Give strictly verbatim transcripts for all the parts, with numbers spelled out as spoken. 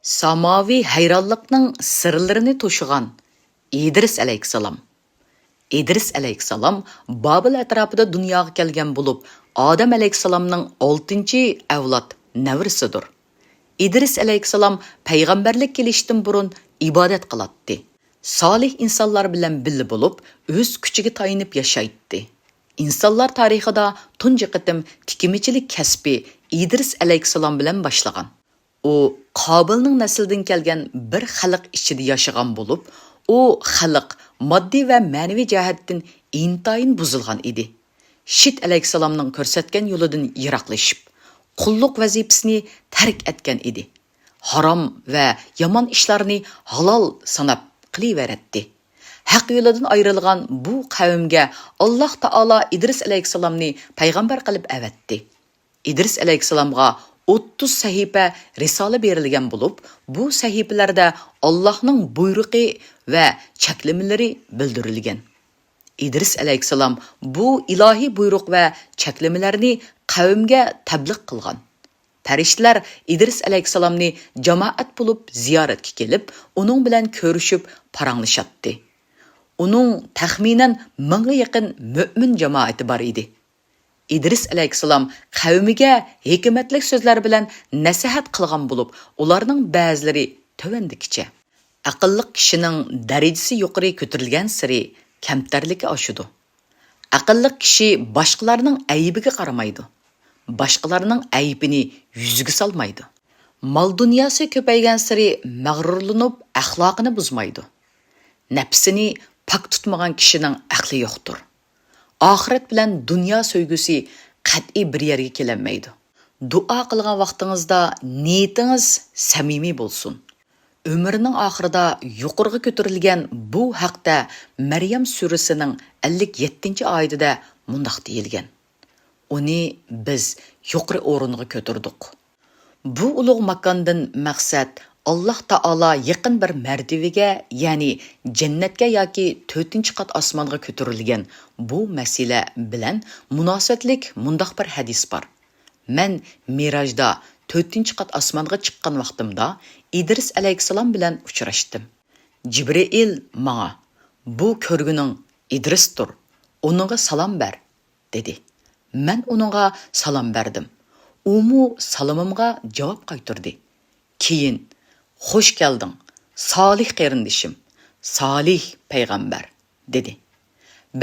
ساماۋى ھەيرانلىقنىڭ سىرلىرىنى توشۇغان ئىدرىس ئەلەيھىسسالام. ئىدرىس ئەلەيھىسسالام بابىل ئەتراپىدا دۇنياغا كەلگەن بولۇپ، ئادەم ئەلەيھىسسالامنىڭ ئالتىنچى ئەۋلاد نەۋرىسىدۇر. ئىدرىس ئەلەيھىسسالام پەيغەمبەرلىك كېلىشتىن بۇرۇن ئىبادەت قىلاتتى. سالىھ ئىنسانلار بىلەن بىللە بولۇپ، ئۆز كۈچىگە تايىنىپ ياشايتتى. ئىنسانلار تارىخىدا تۇنجى قېتىم تىكمىچىلىك كەسپى ئىدرىس ئەلەيھىسسالام بىلەن باشلىغان. ئۇ قابىلنىڭ نەسلىدىن كەلگەن بىر خەلق ئىچىدە ياشىغان بولۇپ، ئۇ خەلق ماددىي ۋە مەنىۋى جەھەتتىن ئىنتايىن بۇزۇلغان ئىدى. شىت ئەلەيھىسسالامنىڭ كۆرسەتكەن يولىدىن يىراقلىشىپ، قۇللۇق ۋەزىپىسىنى تەرك ئەتكەن ئىدى. ھارام ۋە يامان ئىشلارنى ھالال ساناپ قىلىۋېرەتتى. ھەق يولىدىن ئايرىلغان بۇ قەۋمگە ئاللاھ تائالا ئىدرىس ئەلەيھىسسالامنى پەيغەمبەر قىلىپ ئەۋەتتى. ئىدرىس ئەلەيھىسسالامغا ئوتتۇز سەھىپە رىسالە بېرىلگەن بولۇپ، بۇ سەھىپىلەردە ئاللاھنىڭ بۇيرۇقى ۋە چەكلىمىلىرى بىلدۈرۈلگەن. ئىدرىس ئەلەيھىسسالام بۇ ئىلاھىي بۇيرۇق ۋە چەكلىمىلەرنى قەۋمگە تەبلىغ قىلغان. پەرىشتىلەر ئىدرىس ئەلەيھىسسالامنى جامائەت بولۇپ زىيارەتكە كېلىپ، ئۇنىڭ بىلەن كۆرۈشۈپ پاراڭلىشاتتى. ئۇنىڭ تەخمىنەن مىڭغا يېقىن مۆمىن جامائىتى بار ئىدى. ئىدرىس ئەلەيھىسسالام قەۋمىگە ھېكمەتلىك سۆزلەر بىلەن نەسىھەت قىلغان بولۇپ، ئۇلارنىڭ بەزىلىرى تۆۋەندىكىچە. ئەقىللىق كىشىنىڭ دەرىجىسى يۇقىرى كۆتۈرۈلگەنسېرى كەمتەرلىكى ئاشىدۇ. ئەقىللىق كىشى باشقىلارنىڭ ئەيىبىگە قارىمايدۇ. باشقىلارنىڭ ئەيىبىنى يۈزىگە سالمايدۇ. مال-دۇنياسى كۆپەيگەنسېرى مەغرۇرلىنىپ، ئەخلاقىنى بۇزمايدۇ. نەپسىنى پاك تۇتمىغان كىشىنىڭ ئەقلى يوقتۇر. ئاخىرەت بىلەن دۇنيا سۆيگۈسى قەتئىي بىر يەرگە كېلەلمەيدۇ. دۇئا قىلغان ۋاقتىڭىزدا نىيىتىڭىز سەمىمىي بولسۇن. ئۆمرىنىڭ ئاخىرىدا يۇقىرىغا كۆتۈرۈلگەن بۇ ھەقتە مەريەم سۈرىسىنىڭ ئەللىك يەتتىنچى ئايىتىدە مۇنداق دېيىلگەن: ئۇنى بىز يۇقىرى ئورۇنغا كۆتۈردۇق. بۇ ئۇلۇغ ماكاندىن مەقسەت ئاللاھ تائالا يېقىن بىر مەرتىۋىگە، يەنى جەننەتكە ياكى تۆتىنچى قات ئاسمانغا كۆتۈرۈلگەن بۇ مەسىلە بىلەن مۇناسىۋەتلىك مۇنداق بىر ھەدىس بار. مەن مىراجدا تۆتىنچى قات ئاسمانغا چىققان ۋاقتىمدا ئىدرىس ئەلەيھىسسالام بىلەن ئۇچراشتىم. جىبرىئىل ماڭا: «بۇ كۆرگىنىڭ ئىدرىستۇر، ئۇنىڭغا سالام بەر» دېدى. مەن ئۇنىڭغا سالام بەردىم. ئۇمۇ سالىمىمغا جاۋاب قايتۇردى. كېيىن: «خوش كەلدىڭ، سالىھ قېرىندىشىم، سالىھ پەيغەمبەر» دېدى.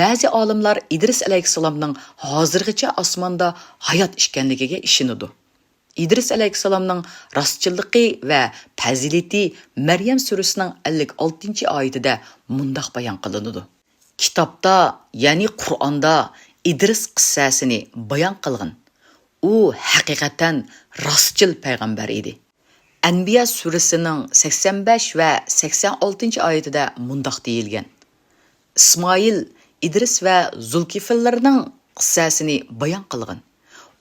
بەزى ئالىملار ئىدرىس ئەلەيھىسسالامنىڭ ھازىرغىچە ئاسماندا ھايات ئىكەنلىكىگە ئىشىنىدۇ. ئىدرىس ئەلەيھىسسالامنىڭ راستچىللىقى ۋە پەزىلىتى مەريەم سۈرىسىنىڭ ئەللىك ئالتىنچى ئايىتىدە مۇنداق بايان قىلىنىدۇ: «كىتابتا، يەنى قۇرئاندا ئىدرىس قىسسەسىنى بايان قىلغىن. ئۇ ھەقىقەتەن راستچىل پەيغەمبەر ئىدى.» ئەنبىيا سۈرىسىنىڭ سەكسەن بەش ۋە سەكسەن ئالتىنچى ئايىتىدە مۇنداق دېيىلگەن: «ئىسمائىل، ئىدرىس ۋە زۇلكىفىللارنىڭ قىسسەسىنى بايان قىلغىن.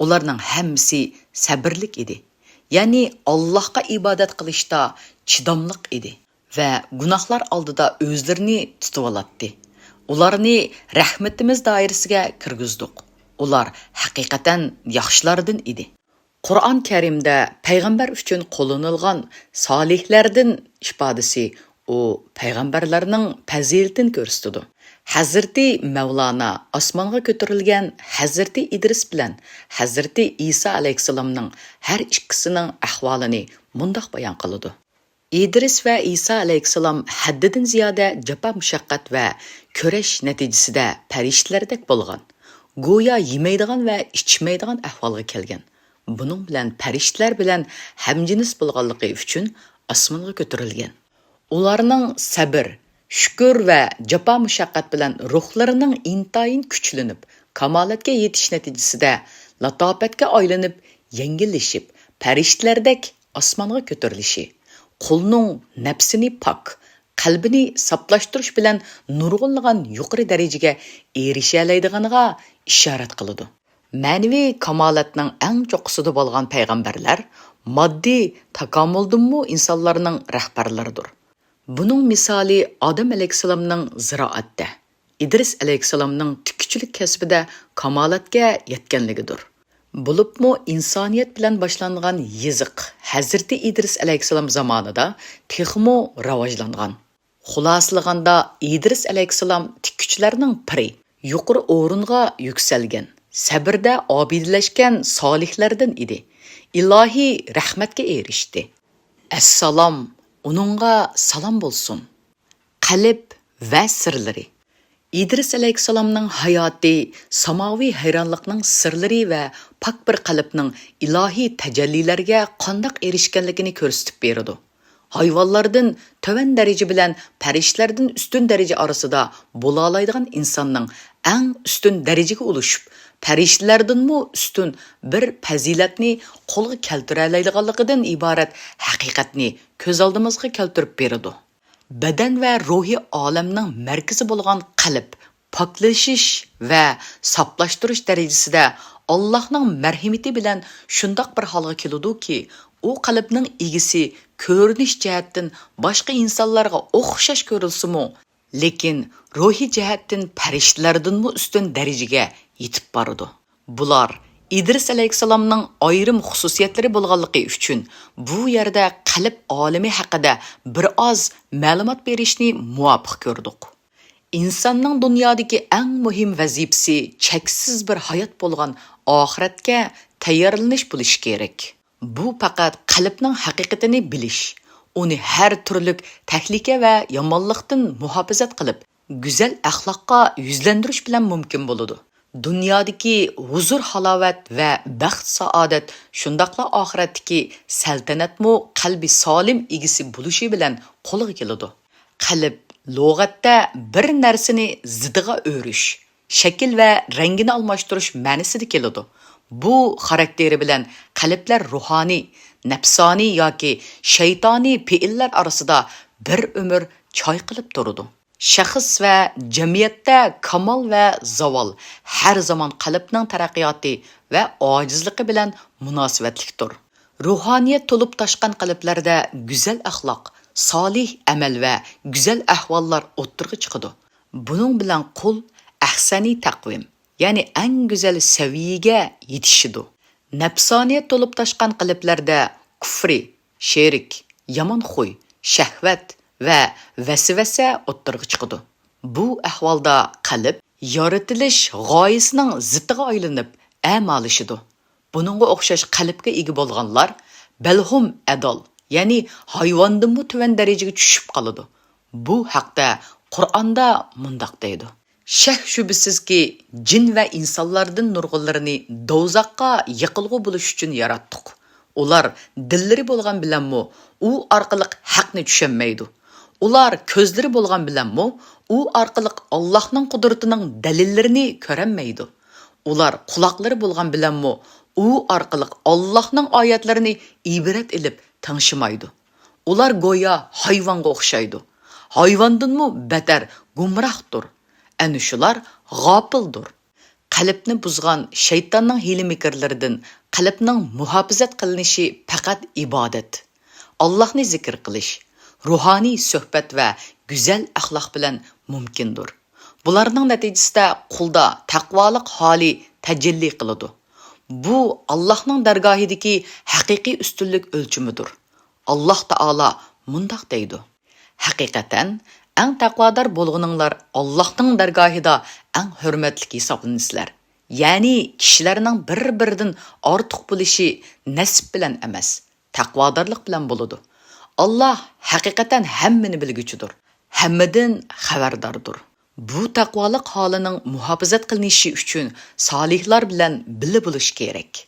ئۇلارنىڭ ھەممىسى سەبىرلىك ئىدى، يەنى ئاللاھقا ئىبادەت قىلىشتا چىداملىق ئىدى ۋە گۇناھلار ئالدىدا ئۆزلىرىنى تۇتۇۋالاتتى. ئۇلارنى رەھمىتىمىز دائىرىسىگە كىرگۈزدۇق. ئۇلار ھەقىقەتەن ياخشىلاردىن ئىدى.» قۇرئان كەرىمدە پەيغەمبەر ئۈچۈن قوللىنىلغان سالىھلەردىن ئىپادىسى ئۇ پەيغەمبەرلەرنىڭ پەزىلىتىنى كۆرسىتىدۇ. ھەزرىتى مەۋلانا ئاسمانغا كۆتۈرۈلگەن ھەزرىتى ئىدرىس بىلەن ھەزرىتى ئىسا ئەلەيھىسسالامنىڭ ھەر ئىككىسىنىڭ ئەھۋالىنى مۇنداق بايان قىلىدۇ: «ئىدرىس ۋە ئىسا ئەلەيھىسسالام ھەددىدىن زىيادە جاپا-مۇشەققەت ۋە كۈرەش نەتىجىسىدە پەرىشتىلەردەك بولغان، گويا يېمەيدىغان ۋە ئىچمەيدىغان ئەھۋالغا كەلگەن. بۇنىڭ بىلەن پەرىشتىلەر بىلەن ھەمجىنس بولغانلىقى ئۈچۈن ئاسمانغا كۆتۈرۈلگەن. ئۇلارنىڭ سەبىر، شۈكۈر ۋە جاپا-مۇشەققەت بىلەن روھلىرىنىڭ ئىنتايىن كۈچلىنىپ، كامالەتكە يېتىش نەتىجىسىدە لاتاپەتكە ئايلىنىپ، يەڭگىللىشىپ، پەرىشتىلەردەك ئاسمانغا كۆتۈرۈلۈشى، قۇلنىڭ نەپسىنى پاك، قەلبىنى ساپلاشتۇرۇش بىلەن نۇرغۇنلىغان يۇقىرى دەرىجىگە ئېرىشەلەيدىغىنىغا ئىشارەت قىلىدۇ.» مەنىۋى كامالەتنىڭ ئەڭ چوققىسىدا بولغان پەيغەمبەرلەر ماددىي تاكامۇلدىنمۇ ئىنسانلارنىڭ رەھبەرلىرىدۇر. بۇنىڭ مىسالى ئادەم ئەلەيھىسسالامنىڭ زىرائەتتە، ئىدرىس ئەلەيھىسسالامنىڭ تىككۈچىلىك كەسپىدە كامالەتكە يەتكەنلىكىدۇر. بولۇپمۇ ئىنسانىيەت بىلەن باشلانغان يېزىق ھەزرىتى ئىدرىس ئەلەيھىسسالام زامانىدا تېخىمۇ راۋاجلانغان. خۇلاسىلىغاندا، ئىدرىس ئەلەيھىسسالام تىككۈچىلەرنىڭ پىرى، يۇقىرى ئورۇنغا يۈكسەلگەن، سەبرىدە ئابىدىلەشكەن سالىھلەردىن ئىدى. ئىلاھىي رەھمەتكە ئېرىشتى. ئەسسالام، ئۇنىڭغا سالام بولسۇن. قەلب ۋە سىرلىرى. ئىدرىس ئەلەيھىسسالامنىڭ ھاياتى ساماۋى ھەيرانلىقنىڭ سىرلىرى ۋە پاك بىر قەلبنىڭ ئىلاھىي تەجەللىلەرگە قانداق ئېرىشكەنلىكىنى كۆرسىتىپ بېرىدۇ. ھايۋانلاردىن تۆۋەن دەرىجە بىلەن پەرىشتىلەردىن ئۈستۈن دەرىجە ئارىسىدا بولالايدىغان ئىنساننىڭ ئەڭ ئۈستۈن دەرىجىگە ئۇلىشىپ، پەرىشتىلەردىنمۇ ئۈستۈن بىر پەزىلەتنى قولغا كەلتۈرەلەيدىغانلىقىدىن ئىبارەت ھەقىقەتنى كۆز ئالدىمىزغا كەلتۈرۈپ بېرىدۇ. بەدەن ۋە روھىي ئالەمنىڭ مەركىزى بولغان قەلب پاكلىشىش ۋە ساپلاشتۇرۇش دەرىجىسىدە ئاللاھنىڭ مەرھىمىتى بىلەن شۇنداق بىر ھالغا كېلىدۇكى، ئۇ قەلبنىڭ ئىگىسى كۆرۈنۈش جەھەتتىن باشقا ئىنسانلارغا ئوخشاش كۆرۈلسىمۇ، لېكىن روھىي جەھەتتىن پەرىشتىلەردىنمۇ ئۈستۈن دەرىجىگە يېتىپ بارىدۇ. بۇلار ئىدرىس ئەلەيھىسسالامنىڭ ئايرىم خۇسۇسىيەتلىرى بولغانلىقى ئۈچۈن، بۇ يەردە قەلب ئالىمى ھەققىدە بىر ئاز مەلۇمات بېرىشنى مۇۋاپىق كۆردۇق. ئىنساننىڭ دۇنيادىكى ئەڭ مۇھىم ۋەزىپىسى چەكسىز بىر ھايات بولغان ئاخىرەتكە تەييارلىنىش بولۇشى كېرەك. بۇ پەقەت قەلبنىڭ ھەقىقىتىنى بىلىش، ئۇنى ھەر تۈرلۈك تەھلىكە ۋە يامانلىقتىن مۇھاپىزەت قىلىپ، گۈزەل ئەخلاققا يۈزلەندۈرۈش بىلەن مۇمكىن بولىدۇ. دۇنيادىكى ھۇزۇر-ھالاۋەت ۋە بەخت-سائادەت، شۇنداقلا ئاخىرەتتىكى سەلتەنەتمۇ قەلبى سالىم ئىگىسى بولۇشى بىلەن قولغا كېلىدۇ. قەلب لۇغەتتە بىر نەرسىنى زىتىغا ئۆرۈش، شەكىل ۋە رەڭگىنى ئالماشتۇرۇش مەنىسىدە كېلىدۇ. بۇ خاراكتېرى بىلەن قەلبلەر روھانىي، نەپسانىي ياكى شەيتانىي پېئىللەر ئارىسىدا بىر ئۆمۈر چايقىلىپ تۇرىدۇ. شەخس ۋە جەمئىيەتتە كامال ۋە زاۋال ھەر زامان قەلبنىڭ تەرەققىياتى ۋە ئاجىزلىقى بىلەن مۇناسىۋەتلىكتۇر. روھانىيەت تولۇپ تاشقان قەلبلەردە گۈزەل ئەخلاق، سالىھ ئەمەل ۋە گۈزەل ئەھۋاللار ئوتتۇرىغا چىقىدۇ. بۇنىڭ بىلەن قۇل ئەھسەنى تەقۋىم، يەنى ئەڭ گۈزەل سەۋىيەگە يېتىشىدۇ. نەپسانىيەت تولۇپ تاشقان قەلبلەردە كۇفرى، شېرىك، يامان خۇي، شەھۋەت ۋە ۋەسۋەسە ئوتتۇرىغا چىقىدۇ. بۇ ئەھۋالدا قەلب يارىتىلىش غايىسىنىڭ زىتىغا ئايلىنىپ ئەمالىشىدۇ. بۇنىڭغا ئوخشاش قەلبكە ئىگە بولغانلار بەلھۇم ئەدال، يەنى ھايۋاندىنمۇ تۆۋەن دەرىجىگە چۈشۈپ قالىدۇ. بۇ ھەقتە قۇرئاندا مۇنداق دەيدۇ: شەك-شۈبھىسىزكى، جىن ۋە ئىنسانلاردىن نۇرغۇنلىرىنى دوزاخقا يېقىلغۇ بولۇش ئۈچۈن ياراتتۇق. ئۇلار دىللىرى بولغان بىلەنمۇ ئۇ ئارقىلىق ھەقنى چۈشەنمەيدۇ. ئۇلار كۆزلىرى بولغان بىلەنمۇ ئۇ ئارقىلىق ئاللاھنىڭ قۇدرىتىنىڭ دەلىللىرىنى كۆرەلمەيدۇ. ئۇلار قۇلاقلىرى بولغان بىلەنمۇ ئۇ ئارقىلىق ئاللاھنىڭ ئايەتلىرىنى ئىبرەت ئېلىپ تىڭشىمايدۇ. ئۇلار گويا ھايۋانغا ئوخشايدۇ. ھايۋاندىنمۇ بەتەر گۇمراھتۇر. ئەنە شۇلار غاپىلدۇر. قەلبنى بۇزغان شەيتاننىڭ ھىيلە-مىكىرلىرىدىن قەلبنىڭ مۇھاپىزەت قىلىنىشى پەقەت ئىبادەت، ئاللاھنى زىكىر قىلىش، روھانىي سۆھبەت ۋە گۈزەل ئەخلاق بىلەن مۇمكىندۇر. بۇلارنىڭ نەتىجىسىدە قۇلدا تەقۋالىق ھالى تەجەللى قىلىدۇ. بۇ ئاللاھنىڭ دەرگاھىدىكى ھەقىقىي ئۈستۈنلۈك ئۆلچىمىدۇر. ئاللاھ تائالا مۇنداق دەيدۇ: ھەقىقەتەن، ئەڭ تەقۋادار بولغىنىڭلار ئاللاھنىڭ دەرگاھىدا ئەڭ ھۆرمەتلىك ھېسابلىنىسىلەر. يەنى كىشىلەرنىڭ بىر-بىرىدىن ئارتۇق بولۇشى نەسىپ بىلەن ئەمەس، تەقۋادارلىق بىلەن بولىدۇ. ئاللاھ ھەقىقەتەن ھەممىنى بىلگۈچىدۇر، ھەممىدىن خەۋەرداردۇر. بۇ تەقۋالىق ھالىنىڭ مۇھاپىزەت قىلىنىشى ئۈچۈن سالىھلار بىلەن بىللە بولۇش كېرەك.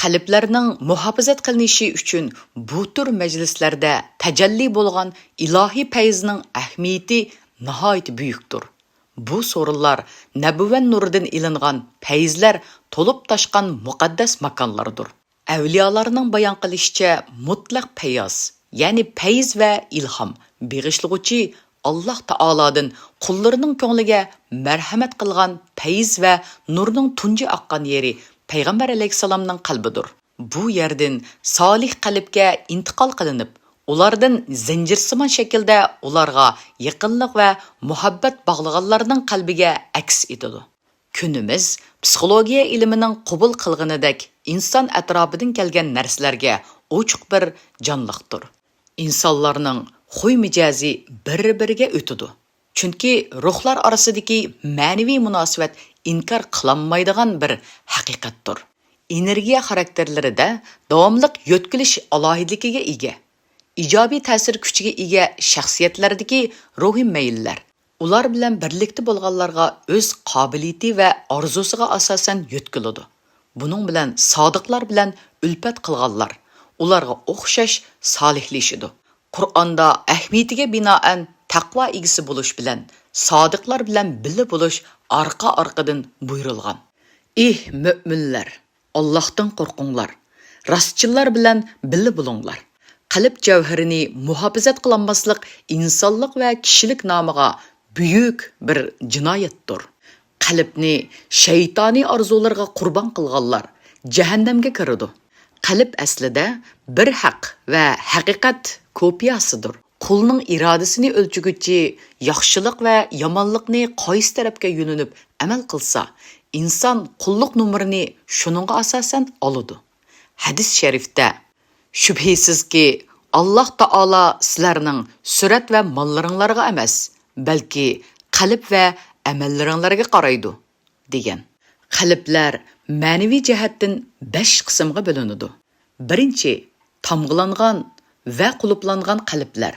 قەلبلەرنىڭ مۇھاپىزەت قىلىنىشى ئۈچۈن بۇ تۈر مەجلىسلەردە تەجەللى بولغان ئىلاھىي پەيزنىڭ ئەھمىيىتى ناھايىتى بۈيۈكتۇر. بۇ سورۇنلار نەبۇۋەت نۇرىدىن ئېلىنغان پەيزلەر تولۇپ تاشقان مۇقەددەس ماكانلاردۇر. ئەۋلىيالارنىڭ بايان قىلىشىچە، مۇتلەق پەيياز، يەنى پەيز ۋە ئىلھام بېغىشلىغۇچى ئاللاھ تائالادىن قۇللىرىنىڭ كۆڭلىگە مەرھەمەت قىلغان پەيز ۋە نۇرنىڭ تۇنجى ئاققان يېرى پەيغەمبەر ئەلەيھىسسالامنىڭ قەلبىدۇر. بۇ يەردىن سالىھ قەلبكە ئىنتىقال قىلىنىپ، ئۇلاردىن زەنجىرسىمان شەكىلدە ئۇلارغا يېقىنلىق ۋە مۇھەببەت باغلىغانلارنىڭ قەلبىگە ئەكس ئېتىدۇ. كۈنىمىز پسىخولوگىيە ئىلمىنىڭ قوبۇل قىلغىنىدەك ئىنسان ئەتراپىدىن كەلگەن نەرسىلەرگە ئوچۇق بىر جانلىقتۇر. ئىنسانلارنىڭ خۇي مىجەزى بىر-بىرىگە ئۆتىدۇ. چۈنكى روھلار ئارىسىدىكى مەنىۋى مۇناسىۋەت ئىنكار قىلالمايدىغان بىر ھەقىقەتتۇر. ئېنېرگىيە خاراكتېرلىرىدە داۋاملىق يۆتكىلىش ئالاھىدىلىكىگە ئىگە، ئىجابىي تەسىر كۈچىگە ئىگە شەخسىيەتلەردىكى روھىي مەيىللەر، ئۇلار بىلەن بىرلىكتە بولغانلارغا ئۆز قابىلىيىتى ۋە ئارزۇسىغا ئاساسەن يۆتكىلىدۇ. بۇنىڭ بىلەن سادىقلار بىلەن ئۈلپەت قىلغانلار ئۇلارغا ئوخشاش سالىھلىشىدۇ. قۇرئاندا ئەھمىيىتىگە بىنائەن تەقۋا ئىگىسى بولۇش بىلەن سادىقلار بىلەن بىللە بولۇش ئارقا-ئارقىدىن بۇيرۇلغان. ئېھ، مۆمىنلەر! ئاللاھتىن قورقۇڭلار. راستچىللار بىلەن بىللە بولۇڭلار. قەلب جەۋھىرىنى مۇھاپىزەت قىلالماسلىق ئىنسانلىق ۋە كىشىلىك نامىغا بۈيۈك بىر جىنايەتتۇر. قەلبنى شەيتانىي ئارزۇلىرىغا قۇربان قىلغانلار جەھەننەمگە كىرىدۇ. قەلب ئەسلىدە بىر ھەق ۋە ھەقىقەت كوپىياسىدۇر. قۇلنىڭ ئىرادىسىنى ئۆلچىگۈچى ياخشىلىق ۋە يامانلىقنى قايسى تەرەپكە يۆنىلىپ ئەمەل قىلسا، ئىنسان قۇللۇق نومۇرىنى شۇنىڭغا ئاساسەن ئالىدۇ. ھەدىس شەرىفتە، شۈبھىسىزكى، ئاللاھ تائالا سىلەرنىڭ سۈرەت ۋە ماللىرىڭلارغا ئەمەس، بەلكى قەلب ۋە ئەمەللىرىڭلارغا قارايدۇ، دېگەن. قەلبلەر مەنىۋى جەھەتتىن بەش قىسىمغا بۆلۈنىدۇ. بىرىنچى، تامغىلانغان ۋە قۇلۇپلانغان قەلبلەر.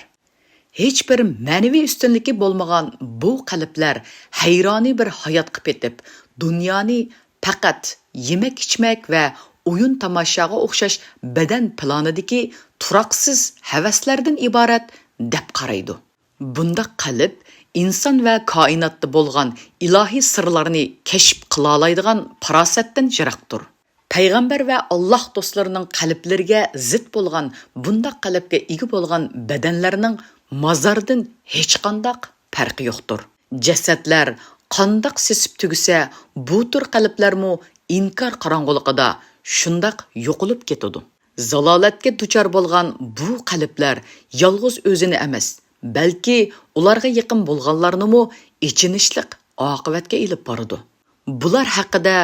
ھېچبىر مەنىۋى ئۈستۈنلۈكى بولمىغان بۇ قەلبلەر ھەيرانىي بىر ھاياتقا پېتىپ، دۇنيانى پەقەت يېمەك-ئىچمەك ۋە ئويۇن-تاماشاغا ئوخشاش بەدەن پىلانىدىكى تۇراقسىز ھەۋەسلەردىن ئىبارەت دەپ قارايدۇ. بۇنداق قەلب ئىنسان ۋە كائىناتتا بولغان ئىلاھىي سىرلارنى كەشىپ قىلالايدىغان پاراسەتتىن يىراقتۇر. پەيغەمبەر ۋە ئاللاھ دوستلىرىنىڭ قەلبلىرىگە زىت بولغان بۇنداق قەلبكە ئىگە بولغان بەدەنلەرنىڭ مازاردىن ھېچقانداق پەرقى يوقتۇر. جەسەتلەر قانداق سېسىپ تۈگىسە، بۇ تۈر قەلبلەرمۇ ئىنكار قاراڭغۇلۇقىدا شۇنداق يوقىلىپ كېتىدۇ. زالالەتكە دۇچار بولغان بۇ قەلبلەر يالغۇز ئۆزىنى ئەمەس، بەلكى ئۇلارغا يېقىن بولغانلارنىمۇ ئېچىنىشلىق ئاقىۋەتكە ئېلىپ بارىدۇ. بۇلار ھەققىدە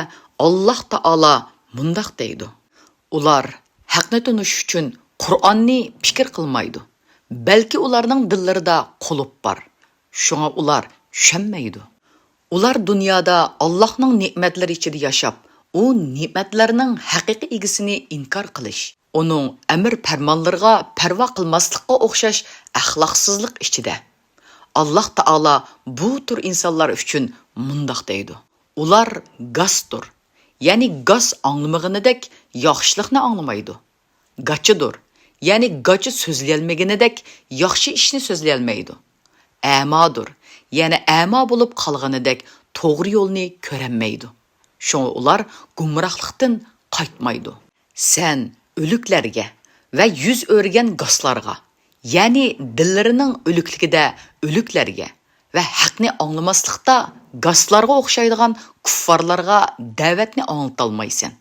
ئاللاھ تائالا مۇنداق دەيدۇ: ئۇلار ھەقنى تونۇش ئۈچۈن قۇرئاننى پىكىر قىلمايدۇ، بەلكى ئۇلارنىڭ دىللىرىدا قۇلۇپ بار، شۇڭا ئۇلار چۈشەنمەيدۇ. ئۇلار دۇنيادا ئاللاھنىڭ نېمەتلىرى ئىچىدە ياشاپ، ئۇ نېمەتلەرنىڭ ھەقىقىي ئىگىسىنى ئىنكار قىلىش، ئۇنىڭ ئەمىر-پەرمانلىرىغا پەرۋا قىلماسلىققا ئوخشاش ئەخلاقسىزلىق ئىچىدە. ئاللاھ تائالا بۇ تۈر ئىنسانلار ئۈچۈن مۇنداق دەيدۇ: ئۇلار گاسدۇر، يەنى گاس ئاڭلىمىغىنىدەك ياخشىلىقنى ئاڭلىمايدۇ. گاچىدۇر، يەنى گاچا سۆزلىيەلمىگىنىدەك ياخشى ئىشنى سۆزلىيەلمەيدۇ. ئەمادۇر، يەنى ئەما بولۇپ قالغىنىدەك توغرا يولنى كۆرەلمەيدۇ. شۇڭا ئۇلار گۇمراھلىقتىن قايتمايدۇ. سەن ئۆلۈكلەرگە ۋە يۈز ئۆرۈگەن گاسلارغا، يەنى دىللىرىنىڭ ئۆلۈكلۈكىدە ئۆلۈكلەرگە ۋە ھەقنى ئاڭلىماسلىقتا گاسلارغا ئوخشايدىغان كۇففارلارغا دەۋەتنى ئاڭلىتالمايسەن.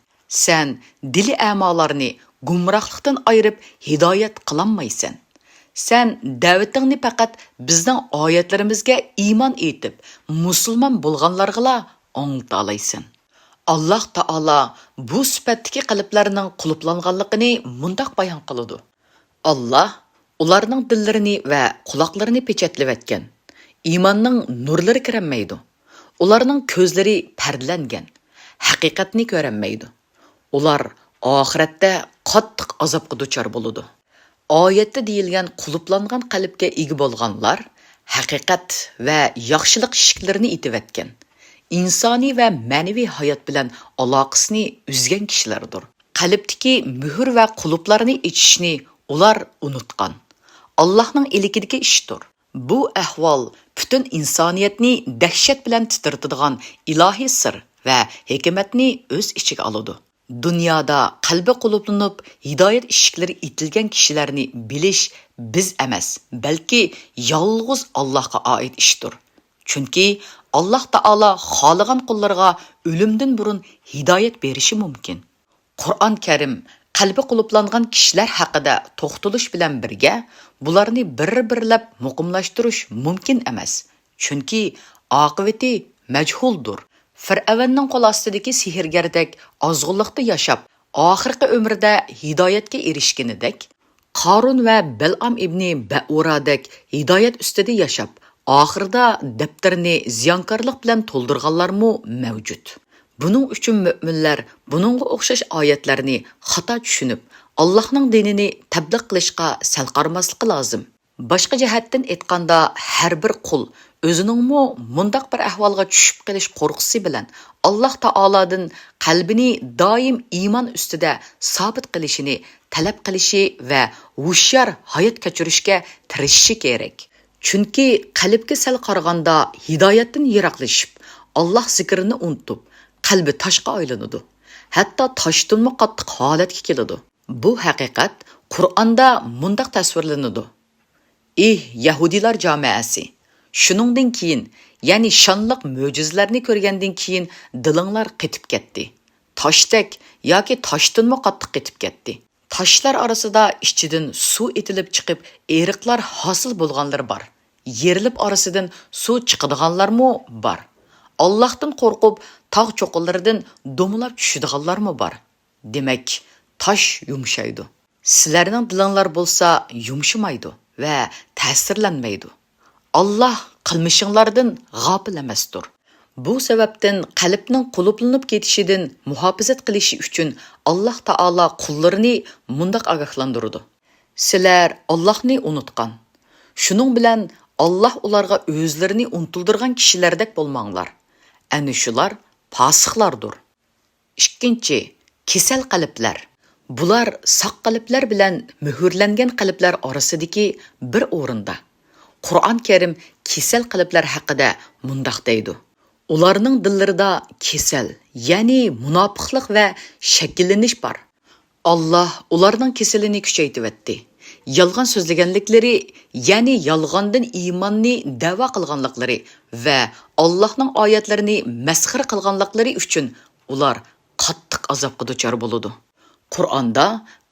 سەن دىلى ئەمالارنى گۇمراھلىقتىن ئايرىپ ھىدايەت قىلالمايسەن. سەن دەۋىتىڭنى پەقەت بىزنىڭ ئايەتلىرىمىزگە ئىمان ئېيتىپ، مۇسۇلمان بولغانلارغىلا ئاڭلىتالايسەن. ئاللاھ تائالا بۇ سۈپەتتىكى قەلبلەرنىڭ قۇلۇپلانغانلىقىنى مۇنداق بايان قىلىدۇ: ئاللاھ ئۇلارنىڭ دىللىرىنى ۋە قۇلاقلىرىنى پېچەتلىۋەتكەن. ئىماننىڭ نۇرلىرى كىرەلمەيدۇ. ئۇلارنىڭ كۆزلىرى پەردىلەنگەن. ھەقىقەتنى كۆرەلمەيدۇ. ئۇلار ئاخىرەتتە قاتتىق ئازابقا دۇچار بولىدۇ. ئايەتتە دېيىلگەن قۇلۇپلانغان قەلبكە ئىگە بولغانلار ھەقىقەت ۋە ياخشىلىق ئىشىكلىرىنى ئېتىۋەتكەن، ئىنسانىي ۋە مەنىۋى ھايات بىلەن ئالاقىسىنى ئۈزگەن كىشىلەردۇر. قەلبتىكى مۆھۈر ۋە قۇلۇپلارنى ئېچىشنى ئۇلار ئۇنتۇغان. ئاللاھنىڭ ئىلكىدىكى ئىشتۇر. بۇ ئەھۋال پۈتۈن ئىنسانىيەتنى دەھشەت بىلەن تىترىتىدىغان ئىلاھىي سىر ۋە ھېكمەتنى ئۆز ئىچىگە ئالىدۇ. دۇنيادا قەلبى قۇلۇپلىنىپ، ھىدايەت ئىشىكلىرى ئېتىلگەن كىشىلەرنى بىلىش بىز ئەمەس، بەلكى يالغۇز ئاللاھقا ئائىت ئىشتۇر. چۈنكى ئاللاھ تائالا خالىغان قۇللىرىغا ئۆلۈمدىن بۇرۇن ھىدايەت بېرىشى مۇمكىن. قۇرئان كەرىم قەلبى قۇلۇپلانغان كىشىلەر ھەققىدە توختىلىش بىلەن بىرگە، بۇلارنى بىر-بىرلەپ مۇقىملاشتۇرۇش مۇمكىن ئەمەس، چۈنكى ئاقىۋىتى مەجھۇلدۇر. فىرئەۋننىڭ قول ئاستىدىكى سېھىرگەردەك ئازغۇنلۇقتا ياشاپ، ئاخىرقى ئۆمرىدە ھىدايەتكە ئېرىشكىنىدەك، قارۇن ۋە بەلئام ئىبنى بەئۇرادەك ھىدايەت ئۈستىدە ياشاپ، ئاخىرىدا دەپتىرىنى زىيانكارلىق بىلەن تولدۇرغانلارمۇ مەۋجۇت. بۇنىڭ ئۈچۈن مۆمىنلەر بۇنىڭغا ئوخشاش ئايەتلەرنى خاتا چۈشىنىپ، ئاللاھنىڭ دىنىنى تەبلىغ قىلىشقا سەل قارىماسلىقى لازىم. باشقا جەھەتتىن ئېيتقاندا، ھەر بىر قۇل ئۆزىنىڭمۇ مۇنداق بىر ئەھۋالغا چۈشۈپ قېلىش قورقۇسى بىلەن ئاللاھ تائالادىن قەلبىنى دائىم ئىمان ئۈستىدە سابىت قىلىشىنى تەلەپ قىلىشى ۋە ھوشيار ھايات كەچۈرۈشكە تىرىشىشى كېرەك. چۈنكى قەلبكە سەل قارىغاندا ھىدايەتتىن يىراقلىشىپ، ئاللاھ زىكرىنى ئۇنتۇپ، قەلبى تاشقا ئايلىنىدۇ. ھەتتا تاشتىنمۇ قاتتىق ھالەتكە كېلىدۇ. بۇ ھەقىقەت قۇرئاندا مۇنداق تەسۋىرلىنىدۇ: ئېھ، يەھۇدىيلار جامائەسى! شۇنىڭدىن كېيىن، يەنى شانلىق مۆجىزىلەرنى كۆرگەندىن كېيىن دىلىڭلار قېتىپ كەتتى. تاشتەك ياكى تاشتىنمۇ قاتتىق قېتىپ كەتتى. تاشلار ئارىسىدا ئىچىدىن سۇ ئېتىلىپ چىقىپ، ئېرىقلار ھاسىل بولغانلىرى بار. يېرىلىپ ئارىسىدىن سۇ چىقىدىغانلارمۇ بار. ئاللاھتىن قورقۇپ، تاغ چوققىلىرىدىن دومىلاپ چۈشىدىغانلارمۇ بار. دېمەك، تاش يۇمشايدۇ. سىلەرنىڭ دىلىڭلار بولسا يۇمشىمايدۇ ۋە تەسىرلەنمەيدۇ. ئاللاھ قىلمىشىڭلاردىن غاپىل ئەمەستۇر. بۇ سەۋەبتىن قەلبنىڭ قۇلۇپلىنىپ كېتىشىدىن مۇھاپىزەت قىلىشى ئۈچۈن ئاللاھ تائالا قۇللىرىنى مۇنداق ئاگاھلاندۇرىدۇ: سىلەر ئاللاھنى ئۇنتقان، شۇنىڭ بىلەن ئاللاھ ئۇلارغا ئۆزلىرىنى ئۇنتۇلدۇرغان كىشىلەردەك بولماڭلار. ئەنە شۇلار پاسىقلاردۇر. ئىككىنچى، كېسەل قەلبلەر. بۇلار ساق قەلبلەر بىلەن مۆھۈرلەنگەن قەلبلەر ئارىسىدىكى بىر ئورۇندا. قۇرئان كەرىم كېسەل قەلبلەر ھەققىدە مۇنداق دەيدۇ: ئۇلارنىڭ دىللىرىدا كېسەل، يەنى مۇناپىقلىق ۋە شەكىللىنىش بار. ئاللاھ ئۇلارنىڭ كېسىلىنى كۈچەيتىۋەتتى. يالغان سۆزلىگەنلىكلىرى، يەنى يالغاندىن ئىماننى دەۋا قىلغانلىقلىرى ۋە ئاللاھنىڭ ئايەتلىرىنى مەسخىرە قىلغانلىقلىرى ئۈچۈن ئۇلار قاتتىق ئازابقا دۇچار بولىدۇ. قۇرئاندا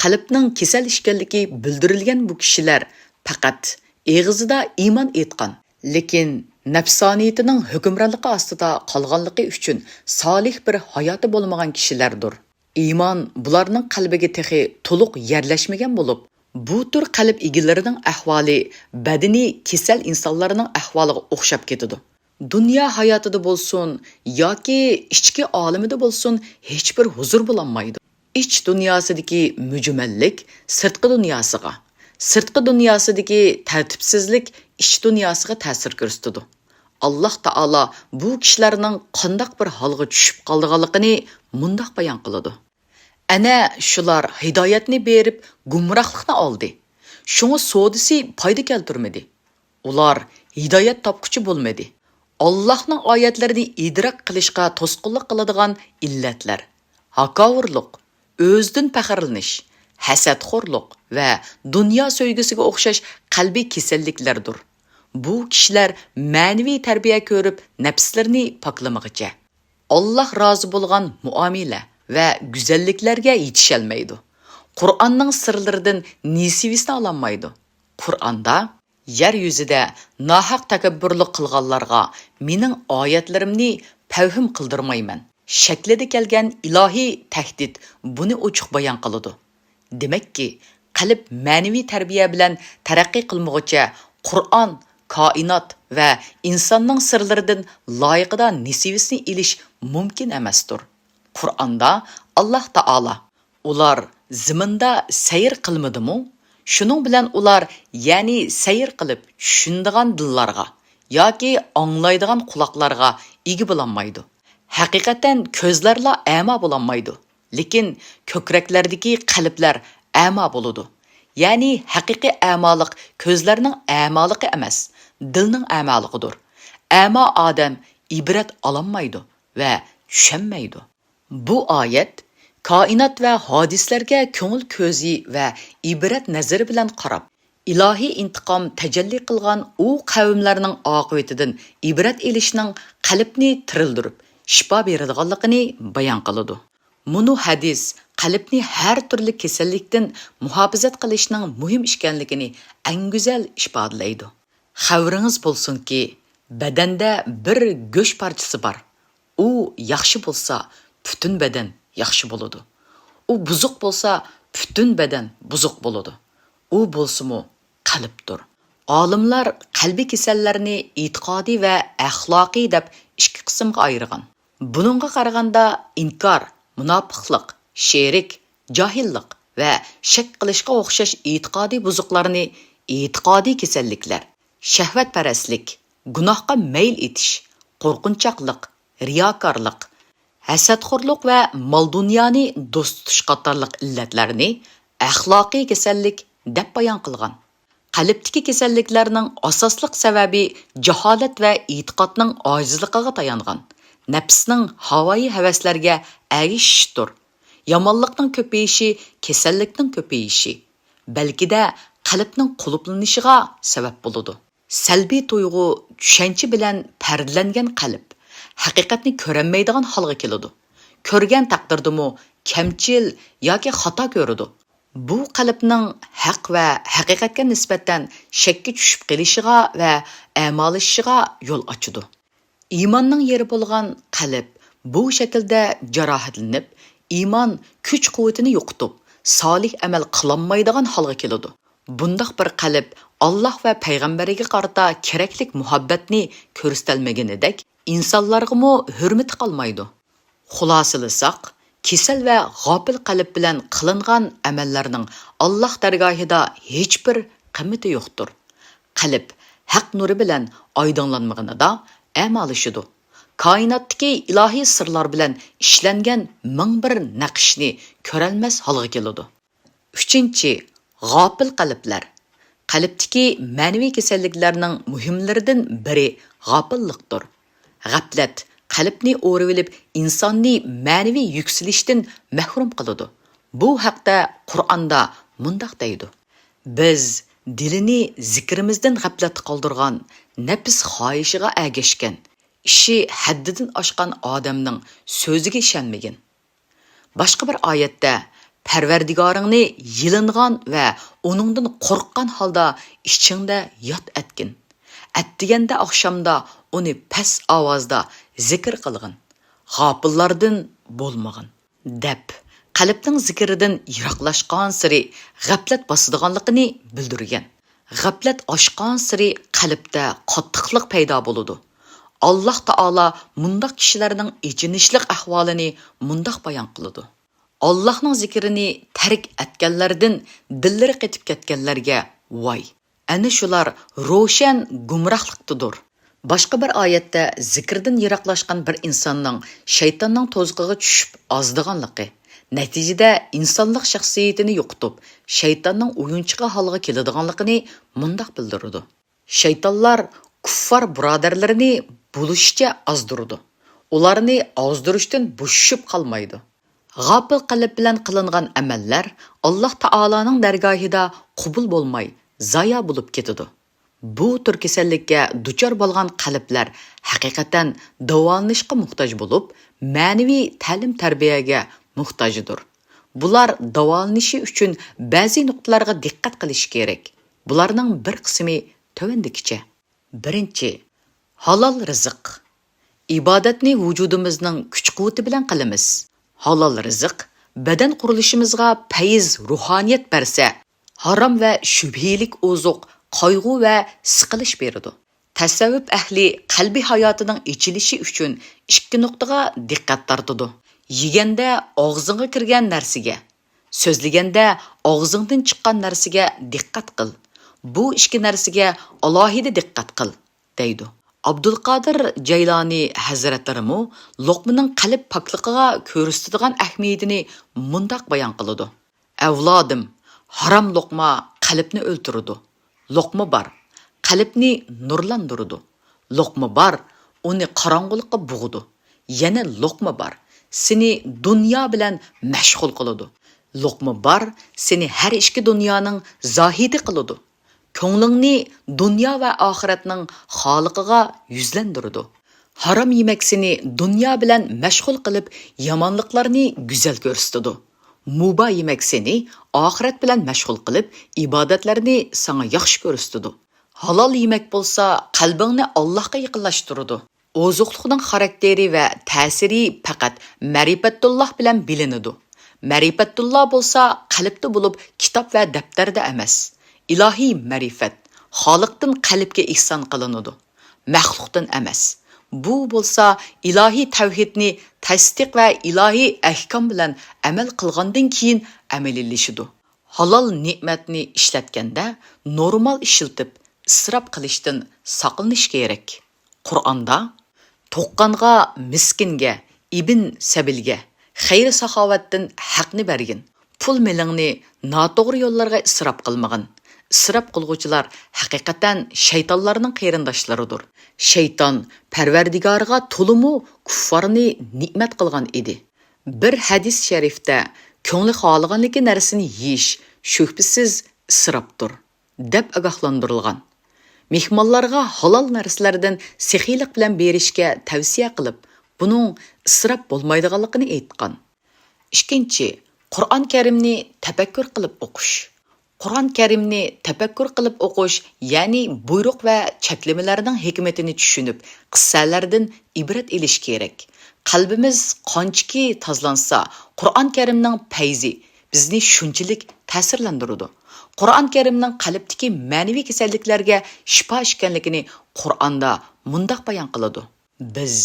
قەلبنىڭ كېسەل ئىكەنلىكى بىلدۈرۈلگەن بۇ كىشىلەر پەقەت ئېغىزىدا ئىمان ئېيتقان، لېكىن نەپسانىيىتىنىڭ ھۆكۈمرانلىقى ئاستىدا قالغانلىقى ئۈچۈن سالىھ بىر ھاياتى بولمىغان كىشىلەردۇر. ئىمان بۇلارنىڭ قەلبىگە تېخى تولۇق يەرلەشمىگەن بولۇپ، بۇ تۈر قەلب ئىگىلىرىنىڭ ئەھۋالى بەدىنى كېسەل ئىنسانلارنىڭ ئەھۋالىغا ئوخشاپ كېتىدۇ. دۇنيا ھاياتىدا بولسۇن ياكى ئىچكى ئالىمىدە بولسۇن، ھېچبىر ھۇزۇر بولالمايدۇ. ئىچ دۇنياسىدىكى مۈجمەللىك سىرتقى دۇنياسىغا، سىرتقى دۇنياسىدىكى تەرتىپسىزلىك ئىچ دۇنياسىغا تەسىر كۆرسىتىدۇ. ئاللاھ تائالا بۇ كىشىلەرنىڭ قانداق بىر ھالغا چۈشۈپ قالىدىغانلىقىنى مۇنداق بايان قىلىدۇ: ئەنە شۇلار ھىدايەتنى بېرىپ، گۇمراھلىقنى ئالدى. شۇڭا سودىسى پايدا كەلتۈرمىدى. ئۇلار ھىدايەت تاپقۇچى بولمىدى. ئاللاھنىڭ ئايەتلىرىنى ئىدراك قىلىشقا توسقۇنلۇق قىلىدىغان ئىللەتلەر، ھاكاۋۇرلۇق، ئۆزىدىن پەخىرلىنىش، ھەسەتخورلۇق ۋە دۇنيا سۆيگۈسىگە ئوخشاش قەلبىي كېسەللىكلەردۇر. بۇ كىشىلەر مەنىۋى تەربىيە كۆرۈپ، نەپسلىرىنى پاكلىمىغىچە، ئاللاھ رازى بولغان مۇئامىلە ۋە گۈزەللىكلەرگە يېتىشەلمەيدۇ. قۇرئاننىڭ سىرلىرىدىن نېسىۋىسىنى ئالالمايدۇ. قۇرئاندا، يەر يۈزىدە ناھەق تەكەببۇرلۇق قىلغانلارغا مېنىڭ ئايەتلىرىمنى پەۋھىم قىلدۇرمايمەن شەكلىدە كەلگەن ئىلاھىي تەھدىت بۇنى ئوچۇق بايان قىلىدۇ. دېمەككى، قەلب مەنىۋى تەربىيە بىلەن تەرەققىي قىلمىغۇچە، قۇرئان، كائىنات ۋە ئىنساننىڭ سىرلىرىدىن لايىقىدا نېسىۋىسىنى ئېلىش مۇمكىن ئەمەستۇر. قۇرئاندا ئاللاھ تائالا، ئۇلار زېمىندا سەير قىلمىدىمۇ؟ شۇنىڭ بىلەن ئۇلار، يەنى سەير قىلىپ چۈشىنىدىغان دىللارغا ياكى ئاڭلايدىغان قۇلاقلارغا ئىگە بولالمايدۇ. ھەقىقەتەن كۆزلەرلا ئەما بولالمايدۇ، لېكىن كۆكرەكلەردىكى قەلبلەر ئەما بولىدۇ. يەنى ھەقىقىي ئەمالىق كۆزلەرنىڭ ئەمالىقى ئەمەس، دىلنىڭ ئەمالىقىدۇر. ئەما ئادەم ئىبرەت ئالالمايدۇ ۋە چۈشەنمەيدۇ. بۇ ئايەت كائىنات ۋە ھادىسىلەرگە كۆڭۈل كۆزى ۋە ئىبرەت نەزىرى بىلەن قاراپ، ئىلاھىي ئىنتىقام تەجەللى قىلغان ئۇ قەۋملەرنىڭ ئاقىۋىتىدىن ئىبرەت ئېلىشنىڭ قەلبنى تىرىلدۈرۈپ، شىپا بېرىدىغانلىقىنى بايان قىلىدۇ. مۇنۇ ھەدىس قەلبنى ھەر تۈرلۈك كېسەللىكتىن مۇھاپىزەت قىلىشنىڭ مۇھىم ئىكەنلىكىنى ئەڭ گۈزەل ئىپادىلەيدۇ. خەۋىرىڭىز بولسۇنكى، بەدەندە بىر گۆش پارچىسى بار. ئۇ ياخشى بولسا، پۈتۈن بەدەن ياخشى بولىدۇ. ئۇ بۇزۇق بولسا، پۈتۈن بەدەن بۇزۇق بولىدۇ. ئۇ بولسىمۇ قەلبتۇر. ئالىملار قەلبىي كېسەللەرنى ئېتىقادىي ۋە ئەخلاقىي دەپ ئىككى قىسىمغا ئايرىغان. بۇنىڭغا قارىغاندا، ئىنكار، مۇناپىقلىق، شېرىك، جاھىللىق ۋە شەك قىلىشقا ئوخشاش ئېتىقادىي بۇزۇقلارنى ئېتىقادىي كېسەللىكلەر، شەھۋەتپەرەسلىك، گۇناھقا مەيىل ئېتىش، قورقۇنچاقلىق، رىياكارلىق، ھەسەتخورلۇق ۋە مال-دۇنيانى دوست تۇتۇش قاتارلىق ئىللەتلەرنى ئەخلاقىي كېسەللىك دەپ بايان قىلغان. قەلبتىكى كېسەللىكلەرنىڭ ئاساسلىق سەۋەبى جاھالەت ۋە ئېتىقادنىڭ ئاجىزلىقىغا تايانغان، نەپسنىڭ ھاۋايى ھەۋەسلەرگە ئەگىشىشتۇر. يامانلىقنىڭ كۆپىيىشى كېسەللىكنىڭ كۆپىيىشى، بەلكىدە قەلبنىڭ قۇلۇپلىنىشىغا سەۋەب بولىدۇ. سەلبىي تۇيغۇ، چۈشەنچە بىلەن پەردىلەنگەن قەلب ھەقىقەتنى كۆرەلمەيدىغان ھالغا كېلىدۇ. كۆرگەن تەقدىردىمۇ كەمچىل ياكى خاتا كۆرىدۇ. بۇ قەلبنىڭ ھەق ۋە ھەقىقەتكە نىسبەتەن شەككە چۈشۈپ قېلىشىغا ۋە ئەمالىشىشىغا يول ئاچىدۇ. ئىماننىڭ يېرى بولغان قەلب بۇ شەكىلدە جاراھەتلىنىپ، ئىمان كۈچ-قۇۋۋىتىنى يوقىتىپ، سالىھ ئەمەل قىلالمايدىغان ھالغا كېلىدۇ. بۇنداق بىر قەلب ئاللاھ ۋە پەيغەمبىرىگە قارىتا كېرەكلىك مۇھەببەتنى كۆرسىتەلمىگىنىدەك، ئىنسانلارغىمۇ ھۆرمىتى قالمايدۇ. خۇلاسىلىساق، كېسەل ۋە غاپىل قەلب بىلەن قىلىنغان ئەمەللەرنىڭ ئاللاھ دەرگاھىدا ھېچبىر قىممىتى يوقتۇر. قەلب ھەق نۇرى بىلەن ئايدىڭلانمىغىنىدا ئەمالىشىدۇ. كائىناتتىكى ئىلاھىي سىرلار بىلەن ئىشلەنگەن مىڭ بىر نەقىشنى كۆرەلمەس ھالغا كېلىدۇ. ئۈچىنچى، غاپىل قەلبلەر. قەلبتىكى مەنىۋى كېسەللىكلەرنىڭ مۇھىملىرىدىن بىرى غاپىللىقتۇر. غەپلەت قەلبنى ئورىۋېلىپ، ئىنساننى مەنىۋى يۈكسىلىشتىن مەھرۇم قىلىدۇ. بۇ ھەقتە قۇرئاندا مۇنداق دەيدۇ: «بىز دىلىنى زىكرىمىزدىن غەپلەتتە قالدۇرغان، نەپس خاھىشىغا ئەگەشكەن، ئىشى ھەددىدىن ئاشقان ئادەمنىڭ سۆزىگە ئىشەنمىگىن.» باشقا بىر ئايەتتە، «پەرۋەردىگارىڭنى يېلىنغان ۋە ئۇنىڭدىن قورققان ھالدا ئىچىڭدە ياد ئەتكىن. ئەتىگەندە، ئاخشامدا ئۇنى پەس ئاۋازدا زىكىر قىلغىن. غاپىللاردىن بولمىغىن.» دەپ، قەلبنىڭ زىكرىدىن يىراقلاشقانسېرى غەپلەت باسىدىغانلىقىنى بىلدۈرگەن. غەپلەت ئاشقانسېرى قەلبتە قاتتىقلىق پەيدا بولىدۇ. ئاللاھ تائالا مۇنداق كىشىلەرنىڭ ئېچىنىشلىق ئەھۋالىنى مۇنداق بايان قىلىدۇ: «ئاللاھنىڭ زىكرىنى تەرك ئەتكەنلەردىن دىللىرى قېتىپ كەتكەنلەرگە ۋاي! ئەنە شۇلار روشەن گۇمراھلىقتىدۇر.» باشقا بىر ئايەتتە زىكىردىن يىراقلاشقان بىر ئىنساننىڭ شەيتاننىڭ تۇزىقىغا چۈشۈپ ئازىدىغانلىقى، نەتىجىدە ئىنسانلىق شەخسىيىتىنى يوقىتىپ، شەيتاننىڭ ئويۇنچۇقى ھالغا كېلىدىغانلىقىنى مۇنداق بىلدۈرىدۇ: «شەيتانلار كۇففار بۇرادەرلىرىنى بولۇشىچە ئازدۇرىدۇ، ئۇلارنى ئازدۇرۇشتىن بوشىشىپ قالمايدۇ.» غاپىل قەلب بىلەن قىلىنغان ئەمەللەر ئاللاھ تائالانىڭ دەرگاھىدا قوبۇل بولماي، زايا بولۇپ كېتىدۇ. بۇ تۈر كېسەللىككە دۇچار بولغان قەلبلەر ھەقىقەتەن داۋالىنىشقا موھتاج بولۇپ، مەنىۋى تەلىم-تەربىيەگە موھتاجدۇر. بۇلار داۋالىنىشى ئۈچۈن بەزى نۇقتىلارغا دىققەت قىلىشى كېرەك. بۇلارنىڭ بىر قىسمى تۆۋەندىكىچە. بىرىنچى، ھالال رىزىق. ئىبادەتنى ۋۇجۇدىمىزنىڭ كۈچ-قۇۋۋىتى بىلەن قىلىمىز. ھالال رىزىق بەدەن قۇرۇلۇشىمىزغا پەيز، روھانىيەت بەرسە، ھارام ۋە شۈبھىلىك ئوزۇق قايغۇ ۋە سىقىلىش بېرىدۇ. تەسەۋۋۇپ ئەھلى قەلبىي ھاياتىنىڭ ئېچىلىشى ئۈچۈن ئىككى نۇقتىغا دىققەت تارتىدۇ. يېگەندە ئاغزىڭغا كىرگەن نەرسىگە، سۆزلىگەندە ئاغزىڭدىن چىققان نەرسىگە دىققەت قىل. بۇ ئىككى نەرسىگە ئالاھىدە دىققەت قىل، دەيدۇ. ئابدۇلقادىر جەيلانى ھەزرەتلىرىمۇ لوقمىنىڭ قەلب پاكلىقىغا كۆرسىتىدىغان ئەھمىيىتىنى مۇنداق بايان قىلىدۇ: «ئەۋلادىم، ھارام لوقما قەلبنى ئۆلتۈرىدۇ. لوقما بار، قەلبنى نۇرلاندۇرىدۇ. لوقما بار، ئۇنى قاراڭغۇلۇققا بوغىدۇ. يەنە لوقما بار، سېنى دۇنيا بىلەن مەشغۇل قىلىدۇ. لوقما بار، سېنى ھەر ئىككى دۇنيانىڭ زاھىدى قىلىدۇ. كۆڭلۈڭنى دۇنيا ۋە ئاخىرەتنىڭ خالىقىغا يۈزلەندۈرىدۇ. ھارام يېمەك سېنى دۇنيا بىلەن مەشغۇل قىلىپ، يامانلىقلارنى گۈزەل كۆرسىتىدۇ. مۇباھ يېمەك سېنى ئاخىرەت بىلەن مەشغۇل قىلىپ، ئىبادەتلەرنى ساڭا ياخشى كۆرسىتىدۇ. ھالال يېمەك بولسا قەلبىڭنى ئاللاھقا يېقىنلاشتۇرىدۇ. ئوزۇقلۇقنىڭ خاراكتېرى ۋە تەسىرى پەقەت مەرىپەتۇللاھ بىلەن بىلىنىدۇ. مەرىپەتۇللاھ بولسا قەلبتە بولۇپ، كىتاب ۋە دەپتەردە ئەمەس. ئىلاھىي مەرىپەت خالىقتىن قەلبكە ئېھسان قىلىنىدۇ، مەخلۇقتىن ئەمەس. بۇ بولسا ئىلاھىي تەۋھىدنى تەستىق ۋە ئىلاھىي ئەھكام بىلەن ئەمەل قىلغاندىن كېيىن ئەمەلىيلىشىدۇ. ھالال نېمەتنى ئىشلەتكەندە نورمال ئىشلىتىپ، ئىسراپ قىلىشتىن ساقلىنىش كېرەك. قۇرئاندا، تۇغقانغا، مىسكىنگە، ئىبن سەبىلگە خەير-ساخاۋەتتىن ھەقنى بەرگىن. پۇل-مېلىڭنى ناتوغرا يوللارغا ئىسراپ قىلمىغىن. ئىسراپ قىلغۇچىلار ھەقىقەتەن شەيتانلارنىڭ قېرىنداشلىرىدۇر. شەيتان پەرۋەردىگارىغا تولىمۇ كۇففارنى نېمەت قىلغان ئىدى. بىر ھەدىس شەرىفتە، كۆڭلى خالىغانلىكى نەرسىنى يېيىش شۈبھىسىز ئىسراپتۇر، دەپ ئاگاھلاندۇرۇلغان. مېھمانلارغا ھالال نەرسىلەردىن سېخىيلىق بىلەن بېرىشكە تەۋسىيە قىلىپ، بۇنىڭ ئىسراپ بولمايدىغانلىقىنى ئېيتقان. ئىككىنچى، قۇرئان كەرىمنى تەپەككۇر قىلىپ ئوقۇش. قۇرئان كەرىمنى تەپەككۇر قىلىپ ئوقۇش، يەنى بۇيرۇق ۋە چەكلىمىلەرنىڭ ھېكمىتىنى چۈشىنىپ، قىسسەلەردىن ئىبرەت ئېلىش كېرەك. قەلبىمىز قانچىكى تازىلانسا، قۇرئان كەرىمنىڭ پەيزى بىزنى شۇنچىلىك تەسىرلەندۈرىدۇ. قۇرئان كەرىمنىڭ قەلبتىكى مەنىۋى كېسەللىكلەرگە شىپا ئىكەنلىكىنى قۇرئاندا مۇنداق بايان قىلىدۇ: بىز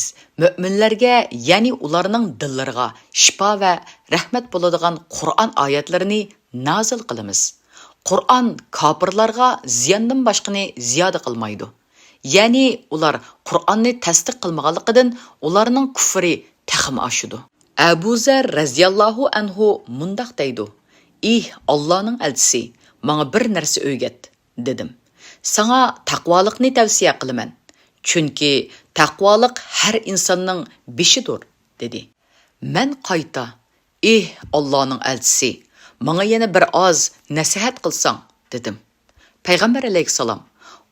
مۆمىنلەرگە، يەنى ئۇلارنىڭ دىللىرىغا شىپا ۋە رەھمەت بولىدىغان قۇرئان ئايەتلىرىنى نازىل قىلىمىز. قۇرئان كاپىرلارغا زىياندىن باشقىنى زىيادە قىلمايدۇ. يەنى ئۇلار قۇرئاننى تەستىق قىلمىغانلىقىدىن ئۇلارنىڭ كۇفرى تېخىمۇ ئاشىدۇ. ئەبۇ زەر رەزىياللاھۇ ئەنھۇ مۇنداق دەيدۇ: ئېھ، ئاللانىڭ ئەلچىسى، ماڭا بىر نەرسە ئۆگەت، دېدىم. ساڭا تەقۋالىقنى تەۋسىيە قىلىمەن، چۈنكى تەقۋالىق ھەر ئىنساننىڭ بېشىدۇر، دېدى. مەن قايتا، ئېھ، ئاللانىڭ ئەلچىسى، ماڭا يەنە بىر ئاز نەسىھەت قىلساڭ، دېدىم. پەيغەمبەر ئەلەيھىسسالام،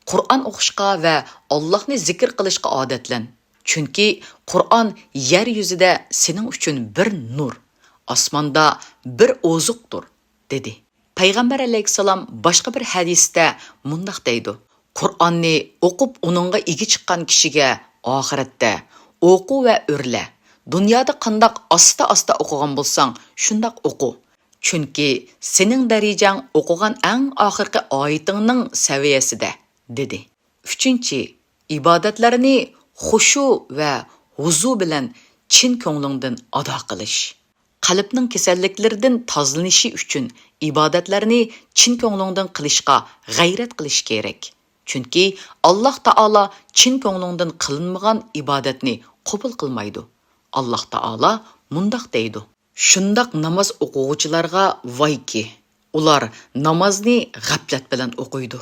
قۇرئان ئوقۇشقا ۋە ئاللاھنى زىكىر قىلىشقا ئادەتلەن، چۈنكى قۇرئان يەر يۈزىدە سېنىڭ ئۈچۈن بىر نۇر، ئاسماندا بىر ئوزۇقتۇر، دېدى. پەيغەمبەر ئەلەيھىسسالام باشقا بىر ھەدىستە مۇنداق دەيدۇ: قۇرئاننى ئوقۇپ ئۇنىڭغا ئىگە چىققان كىشىگە ئاخىرەتتە ئوقۇ ۋە ئۆرلە. دۇنيادا قانداق ئاستا-ئاستا ئوقۇغان بولساڭ، شۇنداق ئوقۇ. چۈنكى سېنىڭ دەرىجەڭ ئوقۇغان ئەڭ ئاخىرقى ئايىتىڭنىڭ سەۋىيەسىدە، دېدى. ئۈچىنچى، ئىبادەتلەرنى خۇشۇ ۋە ھۇزۇ بىلەن چىن كۆڭلۈڭدىن ئادا قىلىش. قەلبنىڭ كېسەللىكلىرىدىن تازىلىنىشى ئۈچۈن ئىبادەتلەرنى چىن كۆڭلۈڭدىن قىلىشقا غەيرەت قىلىش كېرەك. چۈنكى ئاللاھ تائالا چىن كۆڭلۈڭدىن قىلىنمىغان ئىبادەتنى قوبۇل قىلمايدۇ. ئاللاھ تائالا مۇنداق دەيدۇ: شۇنداق ناماز ئوقۇغۇچىلارغا ۋايكى، ئۇلار نامازنى غەپلەت بىلەن ئوقۇيدۇ.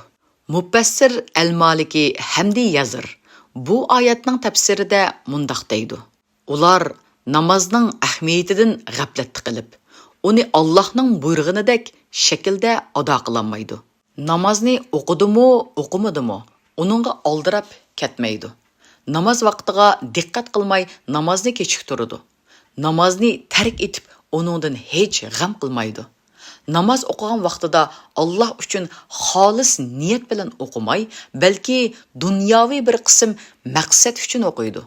مۇپەسسىر ئەل مالىكى ھەمدى يازىر بۇ ئايەتنىڭ تەپسىرىدە مۇنداق دەيدۇ: ئۇلار نامازنىڭ ئەھمىيىتىدىن غەپلەتتە قېلىپ، ئۇنى ئاللاھنىڭ بۇيرۇغىنىدەك شەكىلدە ئادا قىلالمايدۇ. نامازنى ئوقۇدىمۇ، ئوقۇمىدىمۇ، ئۇنىڭغا ئالدىراپ كەتمەيدۇ. ناماز ۋاقتىغا دىققەت قىلماي نامازنى كېچىكتۈرىدۇ. نامازنى تەرك ئېتىپ، ئۇنىڭدىن ھېچ غەم قىلمايدۇ. ناماز ئوقۇغان ۋاقتىدا ئاللاھ ئۈچۈن خالىس نىيەت بىلەن ئوقۇماي، بەلكى دۇنياۋى بىر قىسىم مەقسەت ئۈچۈن ئوقۇيدۇ.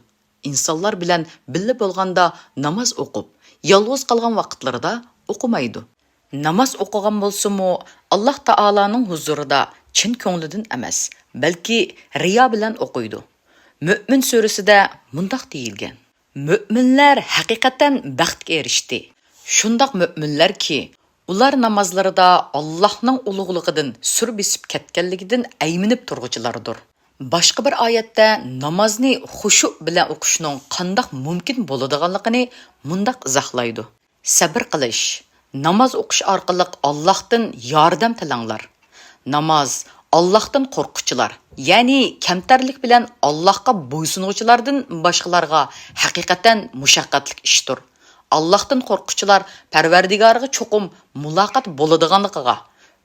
ئىنسانلار بىلەن بىللە بولغاندا ناماز ئوقۇپ، يالغۇز قالغان ۋاقىتلىرىدا ئوقۇمايدۇ. ناماز ئوقۇغان بولسىمۇ، ئاللاھ تائالانىڭ ھۇزۇرىدا چىن كۆڭلىدىن ئەمەس، بەلكى رىيا بىلەن ئوقۇيدۇ. مۆمىن سۈرىسىدە مۇنداق دېيىلگەن: مۆمىنلەر ھەقىقەتەن بەختكە ئېرىشتى. شۇنداق مۆمىنلەركى، ئۇلار نامازلىرىدا ئاللاھنىڭ ئۇلۇغلۇقىدىن سۈر بېسىپ كەتكەنلىكىدىن ئەيمىنىپ تۇرغۇچىلاردۇر. باشقا بىر ئايەتتە نامازنى خۇشۇ بىلەن ئوقۇشنىڭ قانداق مۇمكىن بولىدىغانلىقىنى مۇنداق ئىزاھلايدۇ: سەبىر قىلىش، ناماز ئوقۇش ئارقىلىق ئاللاھتىن ياردەم تىلەڭلار. ناماز ئاللاھتىن قورققۇچىلار، يەنى كەمتەرلىك بىلەن ئاللاھقا بويسۇنغۇچىلاردىن باشقىلارغا ھەقىقەتەن مۇشەققەتلىك ئىشتۇر. ئاللاھتىن قورققۇچىلار پەرۋەردىگارىغا چوقۇم مۇلاقات بولىدىغانلىقىغا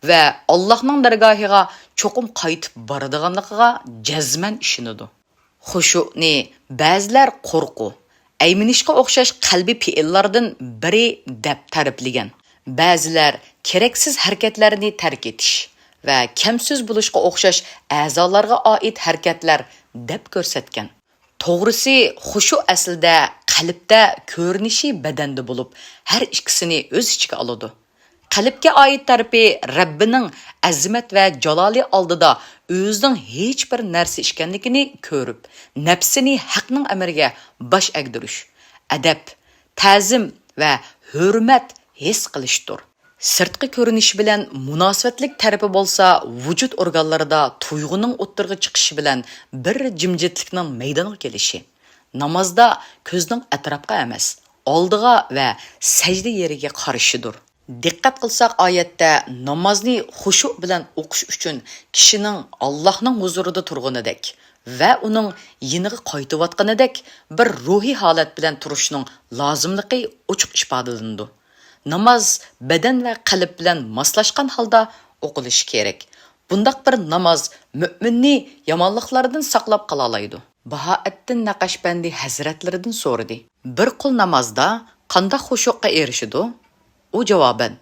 ۋە ئاللاھنىڭ دەرگاھىغا چوقۇم قايتىپ بارىدىغانلىقىغا جەزمەن ئىشىنىدۇ. خۇشۇئنى بەزىلەر قورقۇ، ئەيمىنىشكە ئوخشاش قەلبىي پېئىللاردىن بىرى دەپ تەرىپلىگەن. بەزىلەر كېرەكسىز ھەرىكەتلەرنى تەرك ئېتىش ۋە كەمسۆز بولۇشقا ئوخشاش ئەزالارغا ئائىت ھەرىكەتلەر دەپ كۆرسەتكەن. توغرىسى، خۇشۇ ئەسلىدە قەلبتە، كۆرۈنۈشى بەدەندە بولۇپ، ھەر ئىككىسىنى ئۆز ئىچىگە ئالىدۇ. قەلبكە ئائىت تەرىپى رەببىنىڭ ئەزىمەت ۋە جالالى ئالدىدا ئۆزىنىڭ ھېچبىر نەرسە ئىكەنلىكىنى كۆرۈپ، نەپسىنى ھەقنىڭ ئەمرىگە باش ئەگدۈرۈش، ئەدەپ، تەزىم ۋە ھۆرمەت ھېس قىلىشتۇر. سىرتقى كۆرۈنۈشى بىلەن مۇناسىۋەتلىك تەرىپى بولسا ۋۇجۇد ئورگانلىرىدا تۇيغۇنىڭ ئوتتۇرىغا چىقىشى بىلەن بىر جىمجىتلىكنىڭ مەيدانغا كېلىشى. نامازدا كۆزنىڭ ئەتراپقا ئەمەس، ئالدىغا ۋە سەجدە يېرىگە قارىشىدۇر. دىققەت قىلساق، ئايەتتە نامازنى خۇشۇ بىلەن ئوقۇش ئۈچۈن كىشىنىڭ ئاللاھنىڭ ھۇزۇرىدا تۇرغىنىدەك ۋە ئۇنىڭ يېنىغا قايتىۋاتقىنىدەك بىر روھىي ھالەت بىلەن تۇرۇشنىڭ لازىملىقى ئوچۇق ئىپادىلىنىدۇ. ناماز بەدەن ۋە قەلب بىلەن ماسلاشقان ھالدا ئوقۇلۇشى كېرەك. بۇنداق بىر ناماز مۆمىننى يامانلىقلاردىن ساقلاپ قالالايدۇ. باھائەتتىن نەقەشبەندى ھەزرەتلىرىدىن سورىدى: «بىر قۇل نامازدا قانداق خۇشۇققا ئېرىشىدۇ؟» ئۇ جاۋابەن: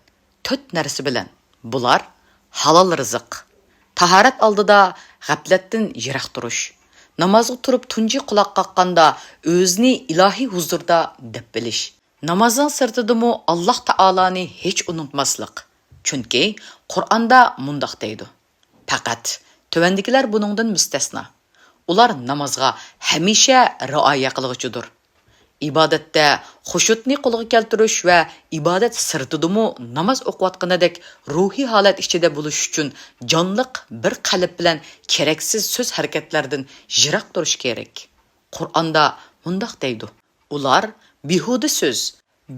«تۆت نەرسە بىلەن. بۇلار ھالال رىزىق، تاھارەت ئالدىدا غەپلەتتىن يىراق تۇرۇش، نامازغا تۇرۇپ تۇنجى قۇلاق قاققاندا ئۆزىنى ئىلاھىي ھۇزۇردا دەپ بىلىش.» نامازنىڭ سىرتىدىمۇ ئاللاھ تائالانى ھېچ ئۇنتۇماسلىق. چۈنكى قۇرئاندا مۇنداق دەيدۇ: «پەقەت تۆۋەندىكىلەر بۇنىڭدىن مۇستەسنا. ئۇلار نامازغا ھەمىشە رىئايە قىلغۇچىدۇر.» ئىبادەتتە خۇشۇتنى قولغا كەلتۈرۈش ۋە ئىبادەت سىرتىدىمۇ ناماز ئوقۇۋاتقىنىدەك روھىي ھالەت ئىچىدە بولۇش ئۈچۈن جانلىق بىر قەلب بىلەن كېرەكسىز سۆز-ھەرىكەتلەردىن يىراق تۇرۇش كېرەك. قۇرئاندا مۇنداق دەيدۇ: «ئۇلار بىھۇدە سۆز،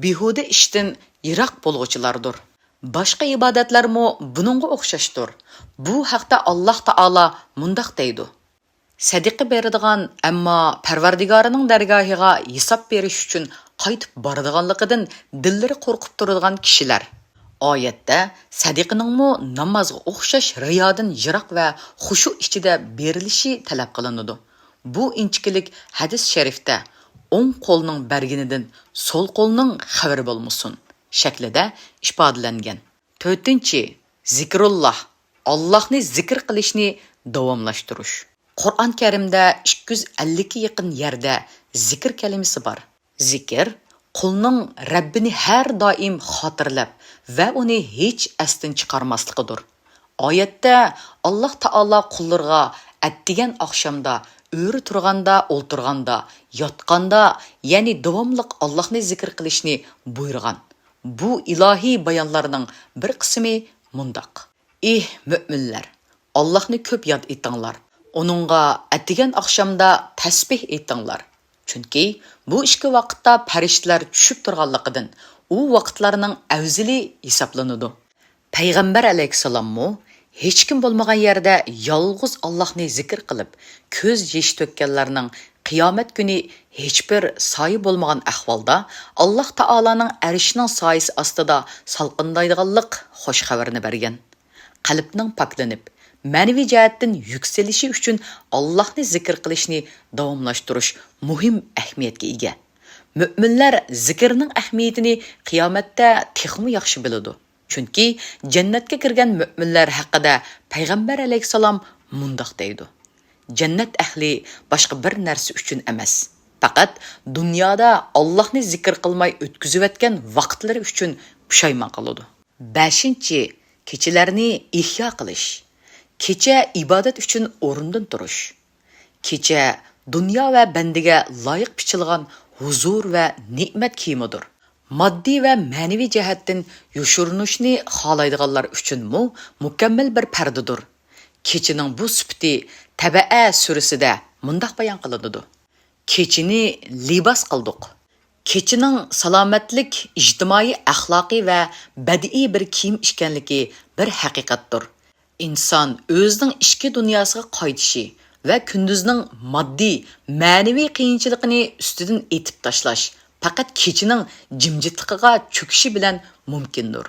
بىھۇدە ئىشتىن يىراق بولغۇچىلاردۇر.» باشقا ئىبادەتلەرمۇ بۇنىڭغا ئوخشاشتۇر. بۇ ھەقتە ئاللاھ تائالا مۇنداق دەيدۇ: «سەدىقە بېرىدىغان، ئەمما پەرۋەردىگارىنىڭ دەرگاھىغا ھېساب بېرىش ئۈچۈن قايتىپ بارىدىغانلىقىدىن دىللىرى قورقۇپ تۇرىدىغان كىشىلەر.» ئايەتتە سەدىقىنىڭمۇ نامازغا ئوخشاش رىيادىن يىراق ۋە خۇشۇ ئىچىدە بېرىلىشى تەلەپ قىلىنىدۇ. بۇ ئىنچىكىلىك ھەدىس شەرىفتە «ئوڭ قولنىڭ بەرگىنىدىن سول قولنىڭ خەۋىرى بولمىسۇن» شەكلىدە ئىپادىلەنگەن. تۆتىنچى، زىكرۇللاھ، ئاللاھنى زىكىر قىلىشنى داۋاملاشتۇرۇش. قۇرئان كەرىمدە ئىككى يۈز ئەللىككە يېقىن يەردە زىكىر كەلىمىسى بار. زىكىر قۇلنىڭ رەببىنى ھەر دائىم خاتىرىلەپ ۋە ئۇنى ھېچ ئەستىن چىقارماسلىقىدۇر. ئايەتتە ئاللاھ تائالا قۇللىرىغا ئەتىگەن ئاخشامدا، ئۆرە تۇرغاندا، ئولتۇرغاندا، ياتقاندا، يەنى داۋاملىق ئاللاھنى زىكىر قىلىشنى بۇيرۇغان. بۇ ئىلاھىي بايانلارنىڭ بىر قىسمى مۇنداق: «ئېھ مۆمىنلەر! ئاللاھنى كۆپ ياد ئېتىڭلار. ئۇنىڭغا ئەتىگەن ئاخشامدا تەسبىھ ئېيتىڭلار. چۈنكى بۇ ئىككى ۋاقىتتا پەرىشتىلەر چۈشۈپ تۇرغانلىقىدىن، ئۇ ۋاقىتلارنىڭ ئەۋزىلى ھېسابلىنىدۇ.» پەيغەمبەر ئەلەيھىسسالاممۇ ھېچكىم بولمىغان يەردە يالغۇز ئاللاھنى زىكىر قىلىپ، كۆز يېشى تۆككەنلەرنىڭ قىيامەت كۈنى ھېچبىر سايە بولمىغان ئەھۋالدا، ئاللاھ تائالانىڭ ئەرشىنىڭ سايىسى ئاستىدا سالقىندايدىغانلىق خۇش خەۋىرىنى بەرگەن. قەلبنىڭ پاكلىنىپ، مەنىۋى جەھەتتىن يۈكسىلىشى ئۈچۈن ئاللاھنى زىكىر قىلىشنى داۋاملاشتۇرۇش مۇھىم ئەھمىيەتكە ئىگە. مۆمىنلەر زىكىرنىڭ ئەھمىيىتىنى قىيامەتتە تېخىمۇ ياخشى بىلىدۇ. چۈنكى جەننەتكە كىرگەن مۆمىنلەر ھەققىدە پەيغەمبەر ئەلەيھىسسالام مۇنداق دەيدۇ: «جەننەت ئەھلى باشقا بىر نەرسە ئۈچۈن ئەمەس، پەقەت دۇنيادا ئاللاھنى زىكىر قىلماي ئۆتكۈزۈۋەتكەن ۋاقىتلىرى ئۈچۈن پۇشايمان قىلىدۇ.» بەشىنچى، كېچىلەرنى ئىھيا قىلىش. كېچە ئىبادەت ئۈچۈن ئورۇندىن تۇرۇش. كېچە دۇنيا ۋە بەندىگە لايىق پىچىلغان ھۇزۇر ۋە نېمەت كىيىمىدۇر. ماددىي ۋە مەنىۋى جەھەتتىن يوشۇرۇنۇشنى خالايدىغانلار ئۈچۈنمۇ مۇكەممەل بىر پەردىدۇر. كېچىنىڭ بۇ سۈپىتى تەبەئە سۈرىسىدە مۇنداق بايان قىلىنىدۇ: «كېچىنى لىباس قىلدۇق.» كېچىنىڭ سالامەتلىك، ئىجتىمائىي، ئەخلاقىي ۋە بەدىئىي بىر كىيىم ئىكەنلىكى بىر ھەقىقەتتۇر. ئىنسان ئۆزىنىڭ ئىچكى دۇنياسىغا قايتىشى ۋە كۈندۈزنىڭ ماددىي، مەنىۋى قىيىنچىلىقىنى ئۈستىدىن ئېتىپ تاشلاش پەقەت كېچىنىڭ جىمجىتلىقىغا چۆكۈشى بىلەن مۇمكىندۇر.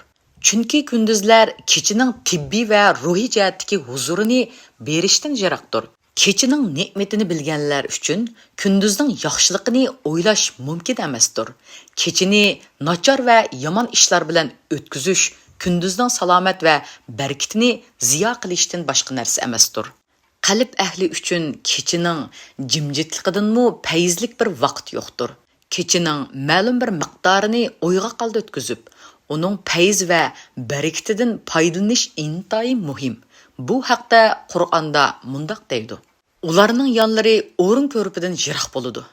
چۈنكى كۈندۈزلەر كېچىنىڭ تېببىي ۋە روھىي جەھەتتىكى ھۇزۇرىنى بېرىشتىن يىراقتۇر. كېچىنىڭ نېمىتىنى بىلگەنلەر ئۈچۈن كۈندۈزنىڭ ياخشىلىقىنى ئويلاش مۇمكىن ئەمەستۇر. كېچىنى ناچار ۋە يامان ئىشلار بىلەن ئۆتكۈزۈش كۈندۈزنىڭ سالامەت ۋە بەرىكىتىنى زىيا قىلىشتىن باشقا نەرسە ئەمەستۇر. قەلب ئەھلى ئۈچۈن كېچىنىڭ جىمجىتلىقىدىنمۇ پەيزلىك بىر ۋاقىت يوقتۇر. كېچىنىڭ مەلۇم بىر مىقدارىنى ئويغاق ھالدا ئۆتكۈزۈپ، ئۇنىڭ پەيز ۋە بەرىكىتىدىن پايدىلىنىش ئىنتايىن مۇھىم. بۇ ھەقتە قۇرئاندا مۇنداق دەيدۇ: «ئۇلارنىڭ يانلىرى ئورۇن كۆرپىدىن يىراق بولىدۇ.»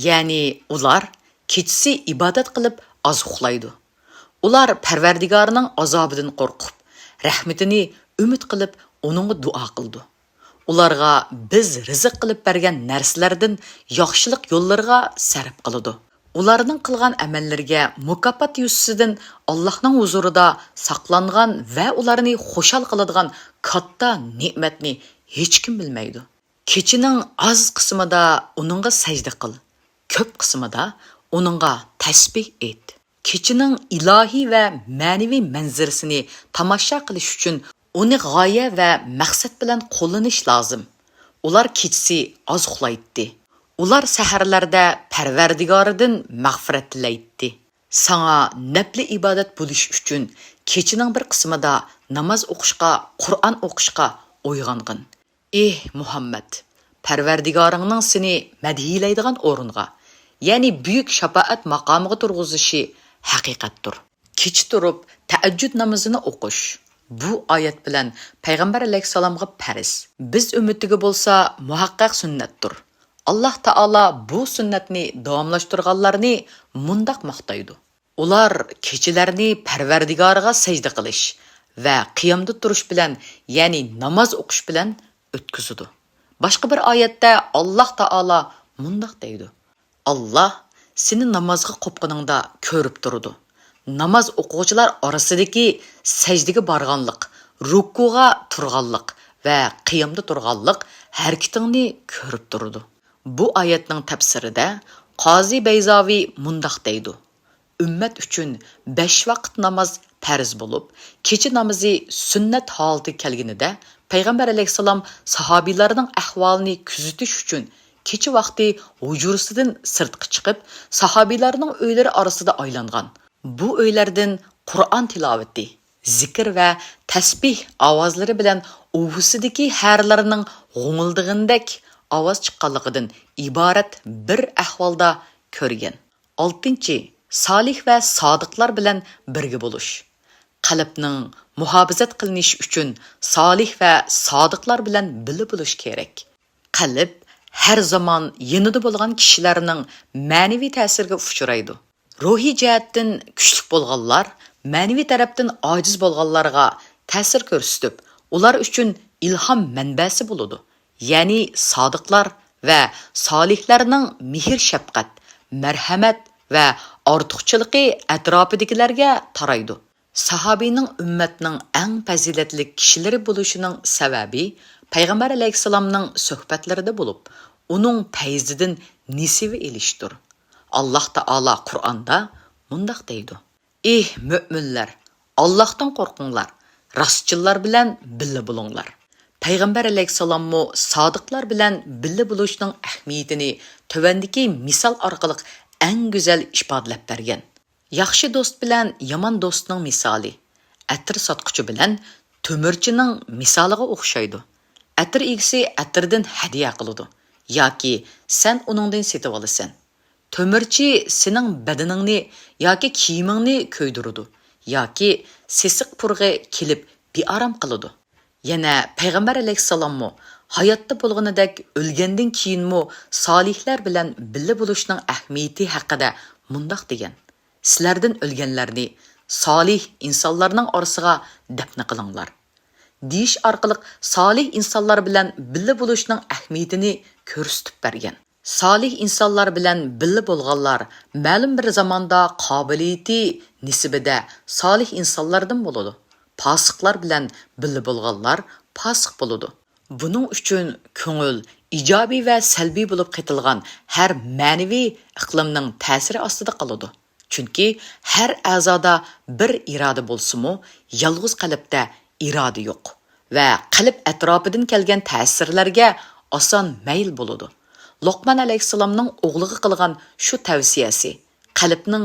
يەنى ئۇلار كېچىسى ئىبادەت قىلىپ ئاز ئۇخلايدۇ. ئۇلار پەرۋەردىگارىنىڭ ئازابىدىن قورقۇپ، رەھمىتىنى ئۈمىد قىلىپ ئۇنىڭغا دۇئا قىلىدۇ. ئۇلارغا بىز رىزىق قىلىپ بەرگەن نەرسىلەردىن ياخشىلىق يوللىرىغا سەرپ قىلىدۇ. ئۇلارنىڭ قىلغان ئەمەللىرىگە مۇكاپات يۈزىسىدىن ئاللاھنىڭ ھۇزۇرىدا ساقلانغان ۋە ئۇلارنى خۇشال قىلىدىغان كاتتا نېمەتنى ھېچكىم بىلمەيدۇ. كېچىنىڭ ئاز قىسمىدا ئۇنىڭغا سەجدە قىل، كۆپ قىسمىدا ئۇنىڭغا تەسبىھ ئېيت. كېچىنىڭ ئىلاھىي ۋە مەنىۋى مەنزىرىسىنى تاماشا قىلىش ئۈچۈن ئۇنى غايە ۋە مەقسەت بىلەن قوللىنىش لازىم. ئۇلار كېچىسى ئاز ئۇخلايتتى. ئۇلار سەھەرلەردە پەرۋەردىگارىدىن مەغپىرەت تىلەيتتى. ساڭا نەپلى ئىبادەت بولۇش ئۈچۈن كېچىنىڭ بىر قىسمىدا ناماز ئوقۇشقا، قۇرئان ئوقۇشقا ئويغانغىن. ئېھ مۇھەممەد! پەرۋەردىگارىڭنىڭ سېنى مەدھىيلەيدىغان ئورۇنغا، يەنى بۈيۈك شاپائەت ماقامىغا تۇرغۇزۇشى ھەقىقەتتۇر. كېچە تۇرۇپ تەھەججۇد نامىزىنى ئوقۇش. بۇ ئايەت بىلەن پەيغەمبەر ئەلەيھىسسالامغا پەرز. بىز ئۈممىتىگە بولسا مۇھەققەق سۈننەتتۇر. ئاللاھ تائالا بۇ سۈننەتنى داۋاملاشتۇرغانلارنى مۇنداق ماختايدۇ: ئۇلار كېچىلەرنى پەرۋەردىگارىغا سەجدە قىلىش ۋە قىيامدا تۇرۇش بىلەن، يەنى ناماز ئوقۇش بىلەن ئۆتكۈزىدۇ. باشقا بىر ئايەتتە ئاللاھ تائالا مۇنداق دەيدۇ: ئاللاھ سېنى نامازغا قوپقىنىڭدا كۆرۈپ تۇرىدۇ. ناماز ئوقۇغۇچىلار ئارىسىدىكى سەجدىگە بارغانلىق، رۇكۇغا تۇرغانلىق ۋە قىيامدا تۇرغانلىق ھەرىكىتىڭنى كۆرۈپ تۇرىدۇ. بۇ ئايەتنىڭ تەپسىرىدە قازى بەيزاۋى مۇنداق دەيدۇ: ئۈممەت ئۈچۈن بەش ۋاقىت ناماز پەرز بولۇپ، كېچە نامىزى سۈننەت ھالىتىگە كەلگىنىدە، پەيغەمبەر ئەلەيھىسسالام ساھابىيلارنىڭ ئەھۋالىنى كۆزىتىش ئۈچۈن كېچە ۋاقتى ھۇجرىسىدىن سىرتقا چىقىپ، ساھابىيلارنىڭ ئۆيلىرى ئارىسىدا ئايلانغان. بۇ ئۆيلەردىن قۇرئان تىلاۋىتى، زىكىر ۋە تەسبىھ ئاۋازلىرى بىلەن ئۇۋىسىدىكى ھەرىلەرنىڭ غۇڭۇلدىغىنىدەك ئاۋاز چىققانلىقىدىن ئىبارەت بىر ئەھۋالدا كۆرگەن. ئالتىنچى، سالىھ ۋە سادىقلار بىلەن بىرگە بولۇش. قەلبنىڭ مۇھاپىزەت قىلىنىشى ئۈچۈن سالىھ ۋە سادىقلار بىلەن بىللە بولۇش كېرەك. قەلب ھەر زامان يېنىدا بولغان كىشىلەرنىڭ مەنىۋى تەسىرىگە ئۇچرايدۇ. روھىي جەھەتتىن كۈچلۈك بولغانلار مەنىۋى تەرەپتىن ئاجىز بولغانلارغا تەسىر كۆرسىتىپ، ئۇلار ئۈچۈن ئىلھام مەنبەسى بولىدۇ. يەنى سادىقلار ۋە سالىھلارنىڭ مېھىر-شەپقەت، مەرھەمەت ۋە ئارتۇقچىلىقى ئەتراپىدىكىلەرگە تارايدۇ. ساھابىنىڭ ئۈممەتنىڭ ئەڭ پەزىلەتلىك كىشىلىرى بولۇشىنىڭ سەۋەبى پەيغەمبەر ئەلەيھىسسالامنىڭ سۆھبەتلىرىدە بولۇپ، ئۇنىڭ پەيزىدىن نېسىۋە ئېلىشتۇر. ئاللاھ تائالا قۇرئاندا مۇنداق دەيدۇ: ئېھ مۆمىنلەر، ئاللاھتىن قورقۇڭلار، راستچىللار بىلەن بىللە بولۇڭلار. پەيغەمبەر ئەلەيھىسسالاممۇ سادىقلار بىلەن بىللە بولۇشنىڭ ئەھمىيىتىنى تۆۋەندىكى مىسال ئارقىلىق ئەڭ گۈزەل ئىپادىلەپ بەرگەن. ياخشى دوست بىلەن يامان دوستنىڭ مىسالى. ئەتىر ساتقۇچى بىلەن تۆمۈرچىنىڭ مىسالىغا ئوخشايدۇ. ئەتىر ئىگىسى ئەتىردىن ھەدىيە قىلىدۇ ياكى سەن ئۇنىڭدىن سېتىۋالىسەن. تۆمۈرچى سېنىڭ بەدىنىڭنى ياكى كىيىمىڭنى كۆيدۈرىدۇ ياكى سېسىق پۇرىقى كېلىپ بىئارام قىلىدۇ. يەنە پەيغەمبەر ئەلەيھىسسالاممۇ ھاياتتا بولغىنىدەك ئۆلگەندىن كېيىنمۇ سالىھلار بىلەن بىللە بولۇشنىڭ ئەھمىيىتى ھەققىدە مۇنداق دېگەن: سىلەردىن ئۆلگەنلەرنى سالىھ ئىنسانلارنىڭ ئارىسىغا دەپنە قىلىڭلار. دېيىش ئارقىلىق سالىھ ئىنسانلار بىلەن بىللە بولۇشنىڭ ئەھمىيىتىنى كۆرسىتىپ بەرگەن. سالىھ ئىنسانلار بىلەن بىللە بولغانلار مەلۇم بىر زاماندا قابىلىيىتى نىسبىدە سالىھ ئىنسانلاردىن بولىدۇ. پاسىقلار بىلەن بىللە بولغانلار پاسىق بولىدۇ. بۇنىڭ ئۈچۈن كۆڭۈل ئىجابىي ۋە سەلبىي بولۇپ قېتىلغان ھەر مەنىۋى ئىقلىمنىڭ تەسىرى ئاستىدا قالىدۇ. چۈنكى ھەر ئەزادا بىر ئىرادە بولسىمۇ، يالغۇز قەلبتە ئىرادە يوق ۋە قەلب ئەتراپىدىن كەلگەن تەسىرلەرگە ئاسان مەيىل بولىدۇ. لوقمان ئەلەيھىسسالامنىڭ ئوغلىغا قىلغان شۇ تەۋسىيەسى قەلبنىڭ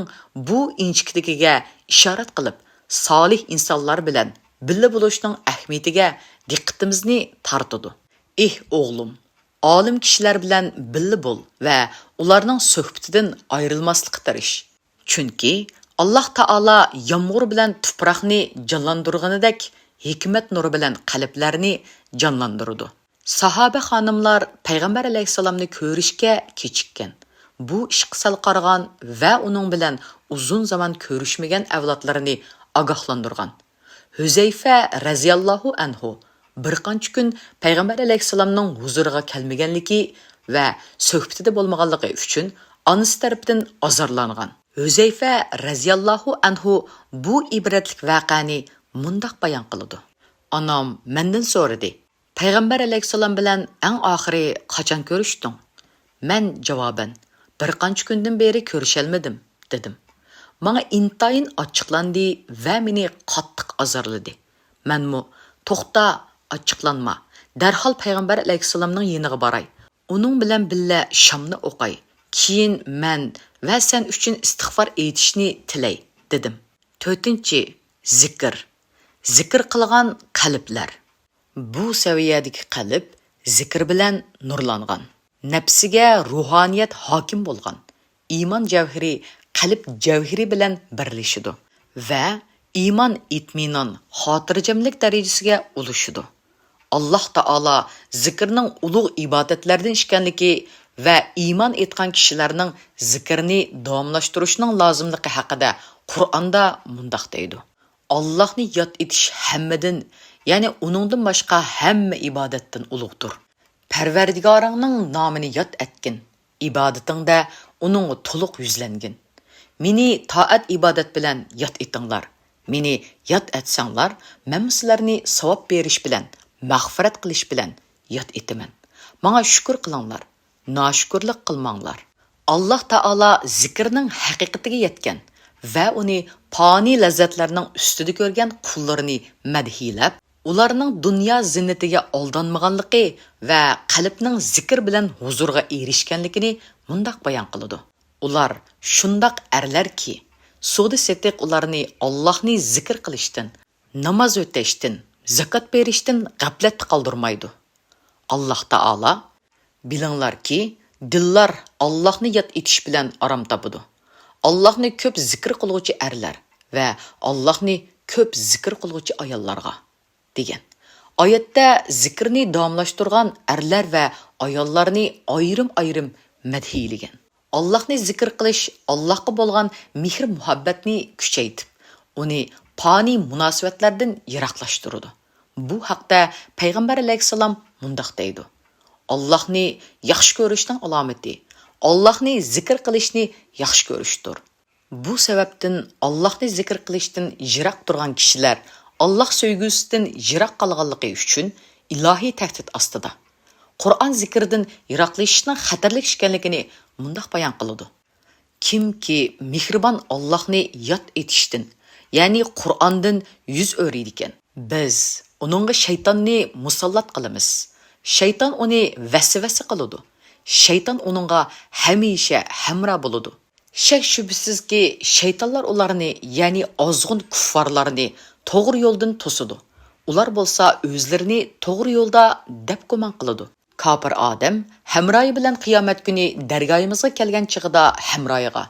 بۇ ئىنچىكىلىكىگە ئىشارەت قىلىپ، سالىھ ئىنسانلار بىلەن بىللە بولۇشنىڭ ئەھمىيىتىگە دىققىتىمىزنى تارتىدۇ. ئېھ ئوغلۇم، ئالىم كىشىلەر بىلەن بىللە بول ۋە ئۇلارنىڭ سۆھبىتىدىن ئايرىلماسلىققا تىرىش. چۈنكى ئاللاھ تائالا يامغۇر بىلەن تۇپراقنى جانلاندۇرغىنىدەك، ھېكمەت نۇرى بىلەن قەلبلەرنى جانلاندۇرىدۇ. ساھابە خانىملار پەيغەمبەر ئەلەيھىسسالامنى كۆرۈشكە كېچىككەن. بۇ ئىشقا سەل قارىغان ۋە ئۇنىڭ بىلەن ئۇزۇن زامان كۆرۈشمىگەن ئەۋلادلىرىنى ئاگاھلاندۇرغان. ھۈزەيفە رەزىياللاھۇ ئەنھۇ بىر قانچە كۈن پەيغەمبەر ئەلەيھىسسالامنىڭ ھۇزۇرىغا كەلمىگەنلىكى ۋە سۆھبىتىدە بولمىغانلىقى ئۈچۈن ئانىسى تەرىپىدىن ئازارلانغان. ھۈزەيفە رەزىياللاھۇ ئەنھۇ بۇ ئىبرەتلىك ۋەقەنى مۇنداق بايان قىلىدۇ: ئانام مەندىن سورىدى، پەيغەمبەر ئەلەيھىسسالام بىلەن ئەڭ ئاخىرى قاچان كۆرۈشتۈڭ؟ مەن جاۋابەن، بىر قانچە كۈندىن بېرى كۆرۈشەلمىدىم، دېدىم. ماڭا ئىنتايىن ئاچچىقلاندى ۋە مېنى قاتتىق ئازارلىدى. مەنمۇ، توختا، ئاچچىقلانما، دەرھال پەيغەمبەر ئەلەيھىسسالامنىڭ يېنىغا باراي. ئۇنىڭ بىلەن بىللە شامنى ئوقاي. كېيىن مەن ۋە سەن ئۈچۈن ئىستىغفار ئېيتىشنى تىلەي، دېدىم. تۆتىنچى، زىكىر. زىكىر قىلغان قەلبلەر. بۇ سەۋىيەدىكى قەلب زىكىر بىلەن نۇرلانغان، نەپسىگە روھانىيەت ھاكىم بولغان، ئىمان جەۋھىرى قەلب جەۋھىرى بىلەن بىرلىشىدۇ ۋە ئىمان ئىتمىنان، خاتىرجەملىك دەرىجىسىگە ئۇلىشىدۇ. ئاللاھ تائالا زىكىرنىڭ ئۇلۇغ ئىبادەتلەردىن ئىكەنلىكى ۋە ئىمان ئېيتقان كىشىلەرنىڭ زىكىرنى داۋاملاشتۇرۇشنىڭ لازىملىقى ھەققىدە قۇرئاندا مۇنداق دەيدۇ: ئاللاھنى ياد ئېتىش ھەممىدىن، يەنى ئۇنىڭدىن باشقا ھەممە ئىبادەتتىن ئۇلۇغدۇر. پەرۋەردىگارىڭنىڭ نامىنى ياد ئەتكىن، ئىبادىتىڭدە ئۇنىڭغا تولۇق يۈزلەنگىن. مېنى تائەت-ئىبادەت بىلەن ياد ئېتىڭلار. مېنى ياد ئەتسەڭلار، مەنمۇ سىلەرنى ساۋاب بېرىش بىلەن، مەغپىرەت قىلىش بىلەن ياد ئېتىمەن. ماڭا شۈكۈر قىلىڭلار، ناشۈكۈرلۈك قىلماڭلار. ئاللاھ تائالا زىكىرنىڭ ھەقىقىتىگە يەتكەن ۋە ئۇنى پانىي لەززەتلەرنىڭ ئۈستىدە كۆرگەن قۇللىرىنى مەدھىيلەپ، ئۇلارنىڭ دۇنيا زىننىتىگە ئالدانمىغانلىقى ۋە قەلبنىڭ زىكىر بىلەن ھۇزۇرغا ئېرىشكەنلىكىنى مۇنداق بايان قىلىدۇ: ئۇلار شۇنداق ئەرلەركى، سودا-سېتىق ئۇلارنى ئاللاھنى زىكىر قىلىشتىن، ناماز ئۆتەشتىن، زاكات بېرىشتىن غەپلەتتە قالدۇرمايدۇ. ئاللاھ تائالا، بىلىڭلاركى، دىللار ئاللاھنى ياد ئېتىش بىلەن ئارام تاپىدۇ. ئاللاھنى كۆپ زىكىر قىلغۇچى ئەرلەر ۋە ئاللاھنى كۆپ زىكىر قىلغۇچى ئاياللارغا، دېگەن. ئايەتتە زىكىرنى داۋاملاشتۇرغان ئەرلەر ۋە ئاياللارنى ئايرىم-ئايرىم مەدھىيلىگەن. ئاللاھنى زىكىر قىلىش ئاللاھقا بولغان مېھىر-مۇھەببەتنى كۈچەيتىپ، ئۇنى پانىي مۇناسىۋەتلەردىن يىراقلاشتۇرىدۇ. بۇ ھەقتە پەيغەمبەر ئەلەيھىسسالام مۇنداق دەيدۇ: ئاللاھنى ياخشى كۆرۈشنىڭ ئالامىتى، ئاللاھنى زىكىر قىلىشنى ياخشى كۆرۈشتۇر. بۇ سەۋەبتىن ئاللاھنى زىكىر قىلىشتىن يىراق تۇرغان كىشىلەر ئاللاھ سۆيگۈسىدىن يىراق قالغانلىقى ئۈچۈن ئىلاھىي تەھدىت ئاستىدا. قۇرئان زىكرىدىن يىراقلىشىشنىڭ خەتەرلىك ئىكەنلىكىنى مۇنداق بايان قىلىدۇ: كىمكى مېھرىبان ئاللاھنى ياد ئېتىشتىن، يەنى قۇرئاندىن يۈز ئۆرۈيدىكەن، بىز ئۇنىڭغا شەيتاننى مۇسەللەت قىلىمىز. شەيتان ئۇنى ۋەسۋەسە قىلىدۇ. شەيتان ئۇنىڭغا ھەمىشە ھەمراھ بولىدۇ. شەك-شۈبھىسىزكى، شەيتانلار ئۇلارنى، يەنى ئازغۇن كۇففارلارنى توغرا يولدىن توسىدۇ. ئۇلار بولسا ئۆزلىرىنى توغرا يولدا دەپ گۇمان قىلىدۇ. كاپىر ئادەم ھەمراھى بىلەن قىيامەت كۈنى دەرگاھىمىزغا كەلگەن چېغىدا ھەمراھىغا،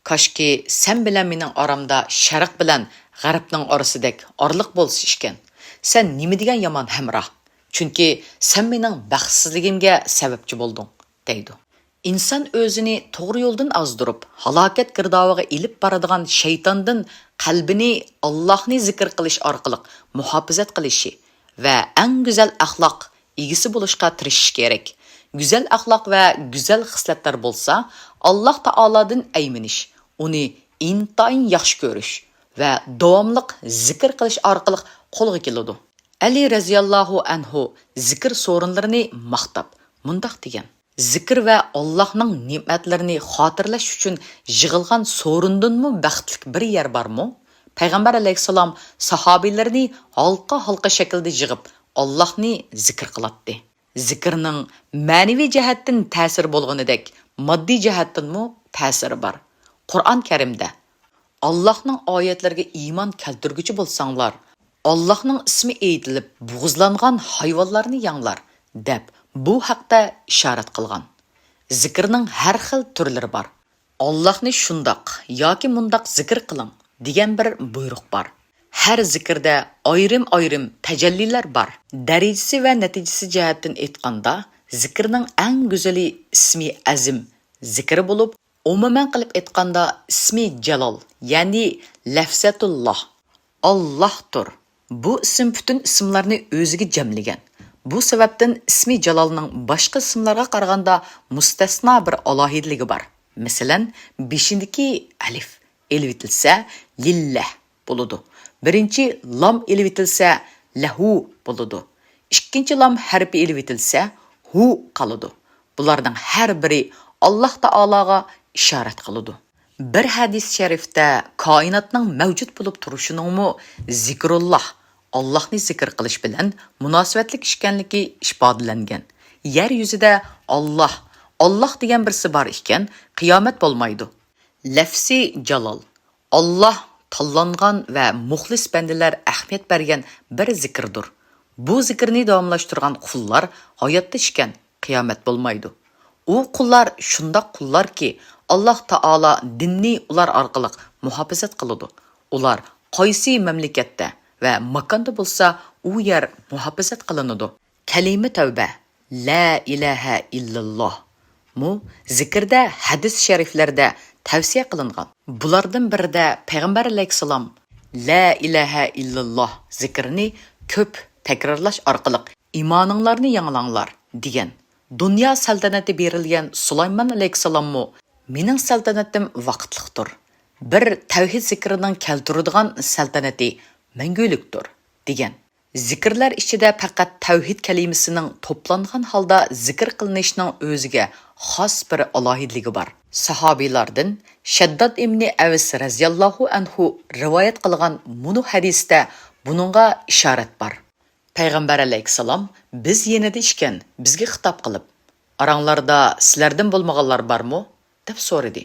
كاشكى سەن بىلەن مېنىڭ ئارامدا شەرق بىلەن غەربنىڭ ئارىسىدەك ئارىلىق بولسا ئىكەن. سەن نېمە دېگەن يامان ھەمراھ! چۈنكى سەن مېنىڭ بەختسىزلىكىمگە سەۋەبچى بولدۇڭ، دەيدۇ. ئىنسان ئۆزىنى توغرا يولدىن ئازدۇرۇپ، ھالاكەت گىردابىغا ئېلىپ بارىدىغان شەيتاندىن قەلبىنى ئاللاھنى زىكىر قىلىش ئارقىلىق مۇھاپىزەت قىلىشى ۋە ئەڭ گۈزەل ئەخلاق ئىگىسى بولۇشقا تىرىشىشى كېرەك. گۈزەل ئەخلاق ۋە گۈزەل خىسلەتلەر بولسا، ئاللاھ تائالادىن ئەيمىنىش، ئۇنى ئىنتايىن ياخشى كۆرۈش ۋە داۋاملىق زىكىر قىلىش ئارقىلىق قولغا كېلىدۇ. ئەلى رەزىياللاھۇ ئەنھۇ زىكىر سورۇنلىرىنى ماختاپ مۇنداق دېگەن: زىكىر ۋە ئاللاھنىڭ نېمەتلىرىنى خاتىرىلەش ئۈچۈن يىغىلغان سورۇندىنمۇ بەختلىك بىر يەر بارمۇ؟ پەيغەمبەر ئەلەيھىسسالام ساھابىلىرىنى ھالقا-ھالقا شەكىلدە يىغىپ، ئاللاھنى زىكىر قىلاتتى. زىكىرنىڭ مەنىۋى جەھەتتىن تەسىرى بولغىنىدەك، ماددىي جەھەتتىنمۇ تەسىرى بار. قۇرئان كەرىمدە، ئاللاھنىڭ ئايەتلىرىگە ئىمان كەلتۈرگۈچى بولساڭلار، ئاللاھنىڭ ئىسمى ئېيتىلىپ بوغۇزلانغان ھايۋانلارنى يەڭلار، دەپ بۇ ھەقتە ئىشارەت قىلغان. زىكىرنىڭ ھەر خىل تۈرلىرى بار. «ئاللاھنى شۇنداق ياكى مۇنداق زىكىر قىلىڭ» دېگەن بىر بۇيرۇق بار. ھەر زىكىردە ئايرىم-ئايرىم تەجەللىلەر بار. دەرىجىسى ۋە نەتىجىسى جەھەتتىن ئېيتقاندا، زىكىرنىڭ ئەڭ گۈزىلى ئىسمى ئەزىم زىكرى بولۇپ، ئومۇمەن قىلىپ ئېيتقاندا، ئىسمى جالال، يەنى لەفزەتۇللاھ، ئاللاھتۇر. بۇ ئىسىم پۈتۈن ئىسىملارنى ئۆزىگە جەملىگەن. بۇ سەۋەبتىن ئىسمى جالالنىڭ باشقا ئىسىملارغا قارىغاندا مۇستەسنا بىر ئالاھىدىلىكى بار. مەسىلەن، بېشىدىكى ئەلىف ئېلىۋېتىلسە، لىللەھ بولىدۇ. بىرىنچى لام ئېلىۋېتىلسە، لەھۇ بولىدۇ. ئىككىنچى لام ھەرپى ئېلىۋېتىلسە، ھۇ قالىدۇ. بۇلارنىڭ ھەر بىرى ئاللاھ تائالاغا ئىشارەت قىلىدۇ. بىر ھەدىس شەرىفتە كائىناتنىڭ مەۋجۇت بولۇپ تۇرۇشىنىڭمۇ زىكرۇللاھ، ئاللاھنى زىكىر قىلىش بىلەن مۇناسىۋەتلىك ئىكەنلىكى ئىپادىلەنگەن. يەر يۈزىدە ئاللاھ، ئاللاھ دېگەن بىرسى بار ئىكەن، قىيامەت بولمايدۇ. لەفزى جالال، ئاللاھ تاللانغان ۋە مۇخلىس بەندىلەر ئەھمىيەت بەرگەن بىر زىكىردۇر. بۇ زىكىرنى داۋاملاشتۇرغان قۇللار ھاياتتا ئىكەن، قىيامەت بولمايدۇ. ئۇ قۇللار شۇنداق قۇللاركى، ئاللاھ تائالا دىننى ئۇلار ئارقىلىق مۇھاپىزەت قىلىدۇ. ئۇلار قايسى مەملىكەتتە ۋە ماكاندا بولسا، ئۇ يەر مۇھاپىزەت قىلىنىدۇ. كەلىمە تەۋبە، لا ئىلاھە ئىللاللاھ، مۇ زىكىردە ھەدىس شەرىفلەردە تەۋسىيە قىلىنغان. بۇلاردىن بىرىدە پەيغەمبەر ئەلەيھىسسالام لا ئىلاھە ئىللاللاھ زىكرىنى كۆپ تەكرارلاش ئارقىلىق ئىمانىڭلارنى يېڭىلاڭلار دېگەن. دۇنيا سەلتەنىتى بېرىلگەن سۇلايمان ئەلەيھىسسالاممۇ مېنىڭ سەلتەنىتىم ۋاقىتلىقتۇر. بىر تەۋھىد زىكرىنىڭ كەلتۈرىدىغان سەلتەنىتى مەڭگۈلۈكتۇر دېگەن. زىكىرلەر ئىچىدە پەقەت تەۋھىد كەلىمىسىنىڭ توپلانغان ھالدا زىكىر قىلىنىشنىڭ ئۆزىگە خاس بىر ئالاھىدىلىكى بار. ساھابىيلاردىن شەدداد ئىبنى ئەۋس رەزىياللاھۇ ئەنھۇ رىۋايەت قىلغان مۇنۇ ھەدىستە بۇنىڭغا ئىشارەت بار. پەيغەمبەر ئەلەيھىسسالام بىز يېنىدا ئىكەن، بىزگە خىتاب قىلىپ، «ئاراڭلاردا سىلەردىن بولمىغانلار بارمۇ؟» دەپ سورىدى.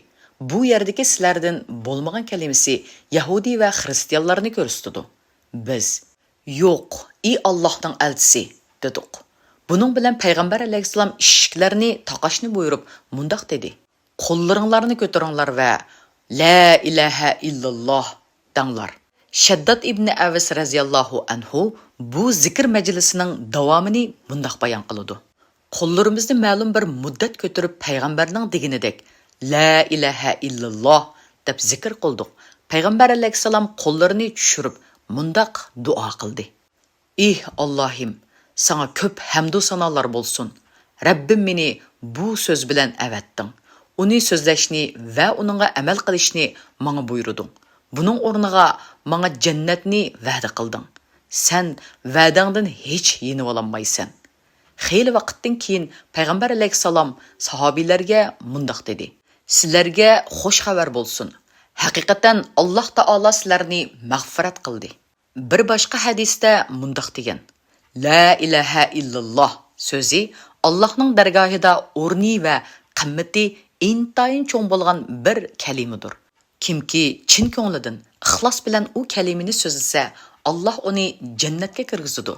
بۇ يەردىكى «سىلەردىن بولمىغان» كەلىمىسى يەھۇدىي ۋە خىرىستىيانلارنى كۆرسىتىدۇ. بىز، «يوق، ئى ئاللاھنىڭ ئەلچىسى» دېدۇق. بۇنىڭ بىلەن پەيغەمبەر ئەلەيھىسسالام ئىشىكلەرنى تاقاشنى بۇيرۇپ، مۇنداق دېدى: «قوللىرىڭلارنى كۆتۈرۈڭلار ۋە لا ئىلاھە ئىللاللاھ دەڭلار.» شەدداد ئىبنى ئەۋس رەزىياللاھۇ ئەنھۇ بۇ زىكىر مەجلىسىنىڭ داۋامىنى مۇنداق بايان قىلىدۇ: قوللىرىمىزنى مەلۇم بىر مۇددەت كۆتۈرۈپ، پەيغەمبەرنىڭ دېگىنىدەك، «لا ئىلاھە ئىللاللاھ» دەپ زىكىر قىلدۇق. پەيغەمبەر ئەلەيھىسسالام قوللىرىنى چۈشۈرۈپ، مۇنداق دۇئا قىلدى: «ئېھ ئاللاھىم، ساڭا كۆپ ھەمدۇ سانالار بولسۇن. رەببىم، مېنى بۇ سۆز بىلەن ئەۋەتتىڭ. ئۇنى سۆزلەشنى ۋە ئۇنىڭغا ئەمەل قىلىشنى ماڭا بۇيرۇدۇڭ. بۇنىڭ ئورنىغا ماڭا جەننەتنى ۋەدە قىلدىڭ. سەن ۋەدەڭدىن ھېچ يېنىۋالالمايسەن.» خېلى ۋاقىتتىن كېيىن پەيغەمبەر ئەلەيھىسسالام ساھابىيلەرگە مۇنداق دېدى: «سىلەرگە خوش خەۋەر بولسۇن. ھەقىقەتەن ئاللاھ تائالا سىلەرنى مەغپىرەت قىلدى.» بىر باشقا ھەدىستە مۇنداق دېگەن: «لا ئىلاھە ئىللاللاھ» سۆزى ئاللاھنىڭ دەرگاھىدا ئورنى ۋە قىممىتى ئىنتايىن چوڭ بولغان بىر كەلىمىدۇر. كىمكى چىن كۆڭلىدىن، ئىخلاس بىلەن ئۇ كەلىمىنى سۆزلىسە، ئاللاھ ئۇنى جەننەتكە كىرگۈزىدۇ.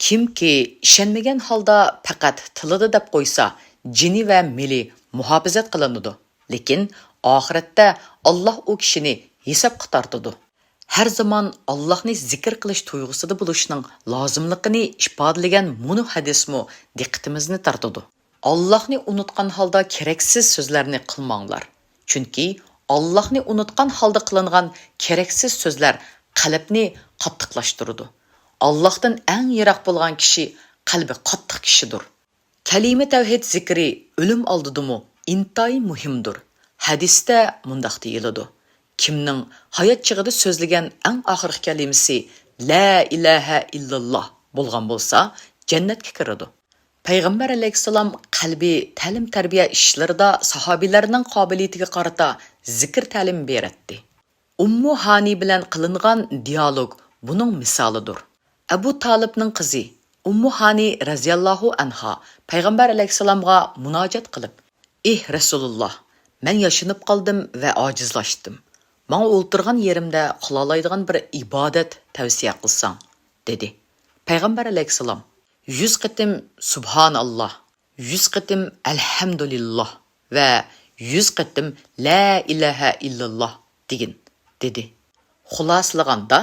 كىمكى ئىشەنمىگەن ھالدا پەقەت تىلىدا دەپ قويسا، جېنى ۋە مېلى مۇھاپىزەت قىلىنىدۇ، لېكىن ئاخىرەتتە ئاللاھ ئۇ كىشىنى ھېسابقا تارتىدۇ. ھەر زامان ئاللاھنى زىكىر قىلىش تۇيغۇسىدا بولۇشنىڭ لازىملىقىنى ئىپادىلىگەن مۇنۇ ھەدىسمۇ دىققىتىمىزنى تارتىدۇ. ئاللاھنى ئۇنۇتقان ھالدا كېرەكسىز سۆزلەرنى قىلماڭلار. چۈنكى ئاللاھنى ئۇنۇتقان ھالدا قىلىنغان كېرەكسىز سۆزلەر قەلبنى قاتتىقلاشتۇرىدۇ. ئاللاھتىن ئەڭ يىراق بولغان كىشى قەلبى قاتتىق كىشىدۇر. كەلىمە تەۋھىد زىكرى ئۆلۈم ئالدىدىمۇ ئىنتايىن مۇھىمدۇر. ھەدىستە مۇنداق دېيىلىدۇ: «كىمنىڭ ھايات چېغىدا سۆزلىگەن ئەڭ ئاخىرقى كەلىمىسى لا ئىلاھە ئىللاللاھ بولغان بولسا، جەننەتكە كىرىدۇ.» پەيغەمبەر ئەلەيھىسسالام قەلبىي تەلىم-تەربىيە ئىشلىرىدا ساھابىيلەرنىڭ قابىلىيىتىگە قارىتا زىكىر تەلىمى بېرەتتى. ئۇممۇ ھانى بىلەن قىلىنغان دىيالوگ بۇنىڭ مىسالىدۇر. ئەبۇ تالىپنىڭ قىزى ئۇممۇ ھانى رەزىياللاھۇ ئەنھا پەيغەمبەر ئەلەيھىسسالامغا مۇناجات قىلىپ: «ئېھ رەسۇلۇللاھ، مەن ياشىنىپ قالدىم ۋە ئاجىزلاشتىم. ماڭا ئولتۇرغان يېرىمدە قىلالايدىغان بىر ئىبادەت تەۋسىيە قىلساڭ» دېدى. پەيغەمبەر ئەلەيھىسسالام: يۈز قېتىم سۇبھاناللا، يۈز قېتىم ئەلھەمدۇلىللا ۋە يۈز قېتىم لا ئىلاھە ئىللاللا دېگىن، دېدى. خۇلاسىلىغاندا،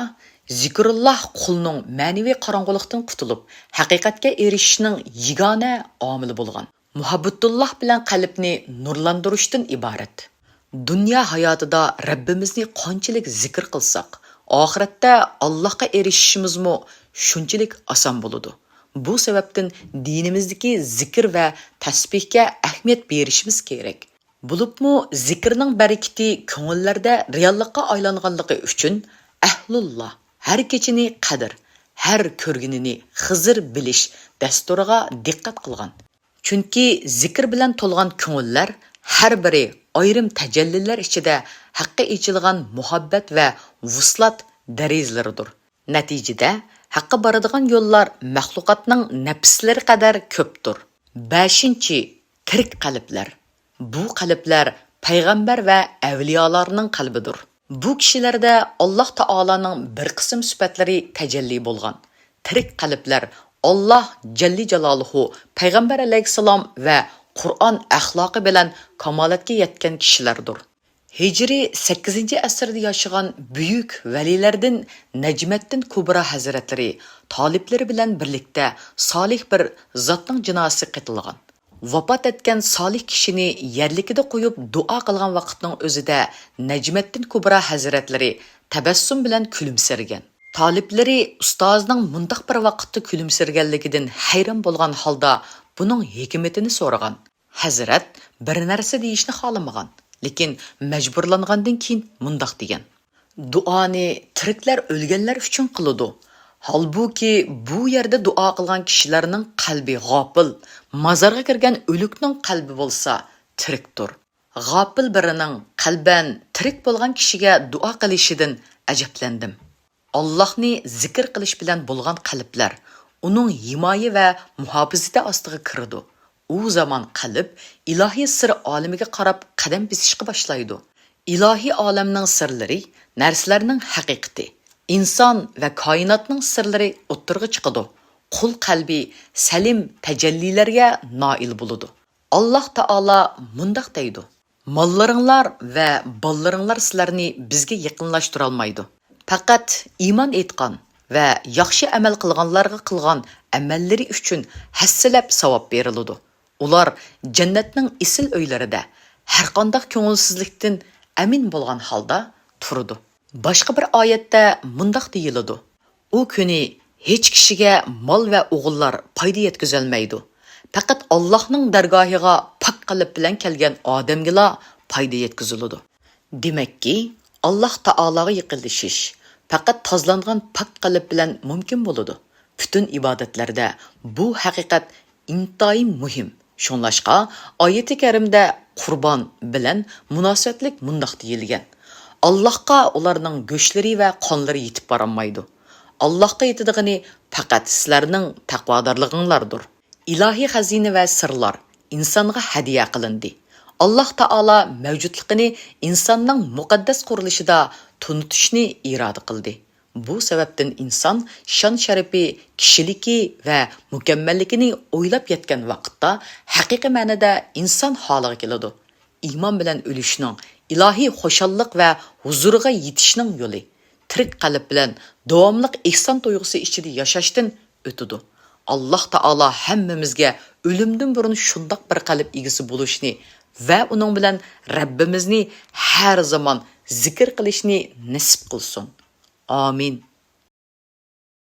زىكرۇللا قۇلنىڭ مەنىۋى قاراڭغۇلۇقتىن قۇتۇلۇپ، ھەقىقەتكە ئېرىشىشنىڭ يېگانە ئامىلى بولغان. مۇھەببىتۇللا بىلەن قەلبنى نۇرلاندۇرۇشتىن ئىبارەت. دۇنيا ھاياتىدا رەببىمىزنى قانچىلىك زىكىر قىلساق، ئاخىرەتتە ئاللاھقا ئېرىشىشىمىزمۇ شۇنچىلىك ئاسان بولىدۇ. بۇ سەۋەبتىن دىنىمىزدىكى زىكىر ۋە تەسبىھكە ئەھمىيەت بېرىشىمىز كېرەك. بولۇپمۇ زىكىرنىڭ بەرىكىتى كۆڭۈللەردە رېئاللىققا ئايلانغانلىقى ئۈچۈن ئەھلۇللا ھەر كېچىنى قەدىر، ھەر كۆرگىنىنى خىزىر بىلىش دەستۇرىغا دىققەت قىلغان. چۈنكى زىكىر بىلەن تولغان كۆڭۈللەر ھەر بىرى ئايرىم تەجەللىلەر ئىچىدە ھەققە ئېچىلغان مۇھەببەت ۋە ۋۇسلات دەرىزىلىرىدۇر. نەتىجىدە، ھەققە بارىدىغان يوللار مەخلۇقاتنىڭ نەپىسلىرى قەدەر كۆپتۇر. بەشىنچى، تىرىك قەلبلەر. بۇ قەلبلەر پەيغەمبەر ۋە ئەۋلىيالارنىڭ قەلبىدۇر. بۇ كىشىلەردە ئاللاھ تائالانىڭ بىر قىسىم سۈپەتلىرى تەجەللى بولغان. تىرىك قەلبلەر ئاللاھ جەللە جالالۇھۇ، پەيغەمبەر ئەلەيھىسسالام ۋە قۇرئان ئەخلاقى بىلەن كامالەتكە يەتكەن كىشىلەردۇر. ھىجرىي سەككىزىنچى ئەسىردە ياشىغان بۈيۈك ۋەلىلەردىن نەجمەتتىن كۇبرا ھەزرەتلىرى تالىپلىرى بىلەن بىرلىكتە سالىھ بىر زاتنىڭ جىنازىسى قېتىلغان. ۋاپات ئەتكەن سالىھ كىشىنى يەرلىكىدە قويۇپ دۇئا قىلغان ۋاقىتنىڭ ئۆزىدە نەجمەتتىن كۇبرا ھەزرەتلىرى تەبەسسۇم بىلەن كۈلۈمسىرىگەن. تالىپلىرى ئۇستازىنىڭ مۇنداق بىر ۋاقىتتا كۈلۈمسىرىگەنلىكىدىن ھەيران بولغان ھالدا بۇنىڭ ھېكمىتىنى سورىغان. ھەزرەت بىر نەرسە دېيىشنى خالىمىغان، لېكىن مەجبۇرلانغاندىن كېيىن مۇنداق دېگەن: دۇئانى تىرىكلەر ئۆلگەنلەر ئۈچۈن قىلىدۇ. ھالبۇكى، بۇ يەردە دۇئا قىلغان كىشىلەرنىڭ قەلبى غاپىل، مازارغا كىرگەن ئۆلۈكنىڭ قەلبى بولسا تىرىكتۇر. غاپىل بىرىنىڭ قەلبەن تىرىك بولغان كىشىگە دۇئا قىلىشىدىن ئەجەبلەندىم. ئاللاھنى زىكىر قىلىش بىلەن بولغان قەلبلەر ئۇنىڭ ھىمايە ۋە مۇھاپىزىتى ئاستىغا كىرىدۇ. ئۇ زامان قەلب ئىلاھىي سىر ئالىمىگە قاراپ قەدەم بېسىشقا باشلايدۇ. ئىلاھىي ئالەمنىڭ سىرلىرى، نەرسىلەرنىڭ ھەقىقىتى، ئىنسان ۋە كائىناتنىڭ سىرلىرى ئوتتۇرىغا چىقىدۇ. قۇل قەلبى سەلىم تەجەللىلەرگە نائىل بولىدۇ. ئاللاھ تائالا مۇنداق دەيدۇ: ماللىرىڭلار ۋە بالىلىرىڭلار سىلەرنى بىزگە يېقىنلاشتۇرالمايدۇ. پەقەت ئىمان ئېيتقان ۋە ياخشى ئەمەل قىلغانلارغا قىلغان ئەمەللىرى ئۈچۈن ھەسسىلەپ ساۋاب بېرىلىدۇ. ئۇلار جەننەتنىڭ ئېسىل ئۆيلىرىدە ھەرقانداق كۆڭۈلسىزلىكتىن ئەمىن بولغان ھالدا تۇرىدۇ. باشقا بىر ئايەتتە مۇنداق دېيىلىدۇ: ئۇ كۈنى ھېچ كىشىگە مال ۋە ئوغۇللار پايدا يەتكۈزەلمەيدۇ. پەقەت ئاللاھنىڭ دەرگاھىغا پاك قەلب بىلەن كەلگەن ئادەمگىلا پايدا يەتكۈزۈلىدۇ. دېمەككى، ئاللاھ تائالاغا يېقىنلىشىش پەقەت تازىلانغان پاك قەلب بىلەن مۇمكىن بولىدۇ. پۈتۈن ئىبادەتلەردە بۇ ھەقىقەت ئىنتايىن مۇھىم. شۇڭلاشقا، ئايىتى كەرىمدە قۇربان بىلەن مۇناسىۋەتلىك مۇنداق دېيىلگەن: ئاللاھقا ئۇلارنىڭ گۆشلىرى ۋە قانلىرى يېتىپ بارالمايدۇ. ئاللاھقا يېتىدىغىنى پەقەت سىلەرنىڭ تەقۋادارلىقىڭلاردۇر. ئىلاھىي خەزىنە ۋە سىرلار ئىنسانغا ھەدىيە قىلىندى. ئاللاھ تائالا مەۋجۇتلۇقىنى ئىنساننىڭ مۇقەددەس قۇرۇلۇشىدا تونۇتۇشنى ئىرادە قىلدى. بۇ سەۋەبتىن ئىنسان شان-شەرىپى، كىشىلىكى ۋە مۇكەممەللىكىنى ئويلاپ يەتكەن ۋاقىتتا ھەقىقىي مەنىدە ئىنسان ھالىغا كېلىدۇ. ئىمان بىلەن ئۆلۈشنىڭ ئىلاھىي خۇشاللىق ۋە ھۇزۇرىغا يېتىشنىڭ يولى تىرىك قەلب بىلەن داۋاملىق ئېھسان تۇيغۇسى ئىچىدە ياشاشتىن ئۆتىدۇ. ئاللاھ تائالا ھەممىمىزگە ئۆلۈمدىن بۇرۇن شۇنداق بىر قەلب ئىگىسى بولۇشنى ۋە ئۇنىڭ بىلەن رەببىمىزنى ھەر زامان زىكىر قىلىشنى نېسىپ قىلسۇن. ئامىن.